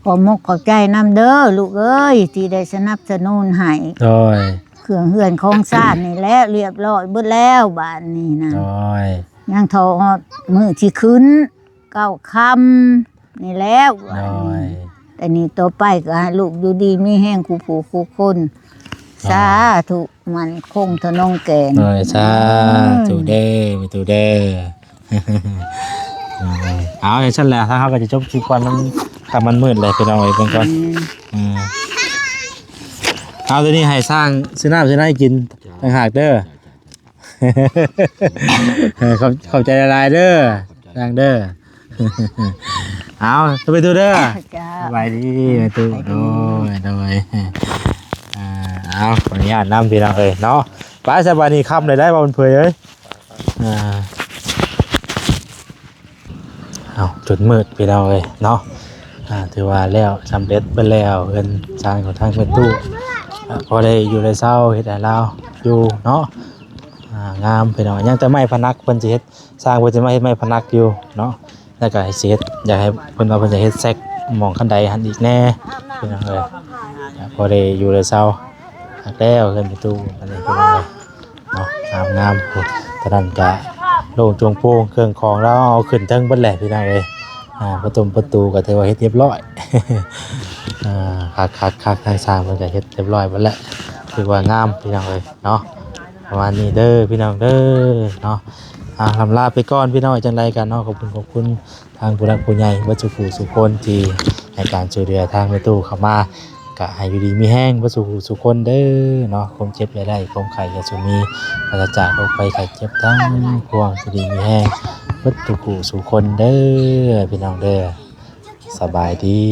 ຂອບມຸກຂອບໃຈນຳເດີລູກເອີຍ ທີ່ໄດ້ສະໜັບສະໜູນໃຫ້ ໂດຍ ເຄື່ອງເຮືອນຂອງຊານນີ້ແຫຼະ ລຽບລ້ອຍເບິດແລ້ວບາດນີ້ນະ ໂດຍ ຍັງທໍ່ຮອດມື້ທີ່ຂຶ້ນ ເກົ້າຄ່ຳນີ້ແຫຼະ ໂດຍ ແຕ່ນີ້ຕໍ່ໄປກໍໃຫ້ລູກຢູ່ດີມີແຮງຄູ່ຜູ້ຄູ່ຄົນ ໂດຍ ສາທຸ ໝັ້ນຄົງທະນົງແກ່ນ ໂດຍ ສາທຸເດີ ອືມ ແມ່ຕູ້ເດີ. ເອົາ ຈັ່ງຊັ້ນແຫຼະ ທາງເຮົາກໍຈະຈົບຄລິບກ່ອນ ມັນຄ່ຳມັນມືດແລ້ວ ພີ່ນ້ອງເອີຍ ເບິ່ງກ່ອນ ອືມ ເອີ ເອົາ ດຽວນີ້ໃຫ້ຊ່າງຊື້ນ້ຳຊື້ໃນກິນຕ່າງຫາກເດີ. ຂອບ ຂອບໃຈຫຼາຍໆເດີ ນາງເດີ. ເອົາ ໄປຕູ້ເດີ ເຈົ້າ ສະບາຍດີແມ່ຕູ້ ໂດຍ ໂດຍ ອ່າ ເອົາ ຂໍອະນຸຍາດນຳ ພີ່ນ້ອງເອີຍເນາະ. ໄປ ສະບາຍດີ ຄ່ຳແລ້ວໄດ໋ ວ່າເພິ່ນເຜີຍເອີຍ ອ່າ ເອົາ ຈົນມືດ ພີ່ນ້ອງເອີຍເນາະ. ອ່າ ຖືວ່າແລ້ວ ສຳເລັດເບິດແລ້ວ ເຮືອນຊານຂອງທາງແມ່ຕູ້ ອ່າ ພໍໄດ້ຢູ່ໄດ້ເຊົາ ເຮັດໃຫ້ລາວຢູ່ເນາະ. ອ່າ ງາມພີ່ນ້ອງ ຍັງແຕ່ໄມ້ພະນັກ ເພິ່ນຊິເຮັດ ຊ່າງເພິ່ນຊິມາເຮັດໄມ້ພະນັກຢູ່ເນາະ ແລ້ວກໍຊິເຮັດ ຢາກໃຫ້ເພິ່ນວ່າເພິ່ນຈະເຮັດແຊັກໝ່ອງຄັນໄດຫັ້ນອີກແດ່ ພີ່ນ້ອງເອີຍ. ພໍໄດ້ຢູ່ໄດ້ເຊົາ ຮັກແລ້ວເຮືອນປະຕູອັນນີ້ ພີ່ນ້ອງເອີຍເນາະ ງາມໆ. ໂອ້ ຕອນນັ້ນກະໂລ່ງໂຈງໂປ່ງ ເຄື່ອງຂອງລາວເອົາຂຶ້ນເທິງເບິດແຫຼະ ພີ່ນ້ອງເອີຍ. ອ່າ ປະຕົງປະຕູກໍຖືວ່າເຮັດຮຽບຮ້ອຍ ອ່າ ຄັກໆໆ ທາງຊ່າງເພິ່ນກໍເຮັດຮຽບຮ້ອຍເບິດແລ້ວ ຖືວ່າງາມ ພີ່ນ້ອງເອີຍເນາະ. ປະມານນີ້ເດີພີ່ນ້ອງເດີເນາະ. ອ່າ ລ່ຳລາໄປກ່ອນພີ່ນ້ອງ ຈັ່ງໃດກໍເນາະ ຂອບຄຸນ ຂອບຄຸນທາງຜູ້ຫຼັກຜູ້ໃຫຍ່ເບິດສູ່ຜູ້ສູ່ຄົນທີ່ໃຫ້ການຊ່ວຍເຫຼືອທາງແມ່ຕູ້ເຂົ້າມາ ກະໃຫ້ຢູ່ດີມີແຮງເບິດສູ່ຜູ້ສູ່ຄົນເດີເນາະ. ຄວາມເຈັບຢ່າໄດ້ ຄວາມໄຂ້ຢ່າສູ່ມີ ປາສະຈາກໂລກໄພໄຂ້ເຈັບທັງປວງ ຢູ່ດີມີແຮງເບິດສູ່ຜູ້ສູ່ຄົນເດີພີ່ນ້ອງເດີ. ສະບາຍດີ.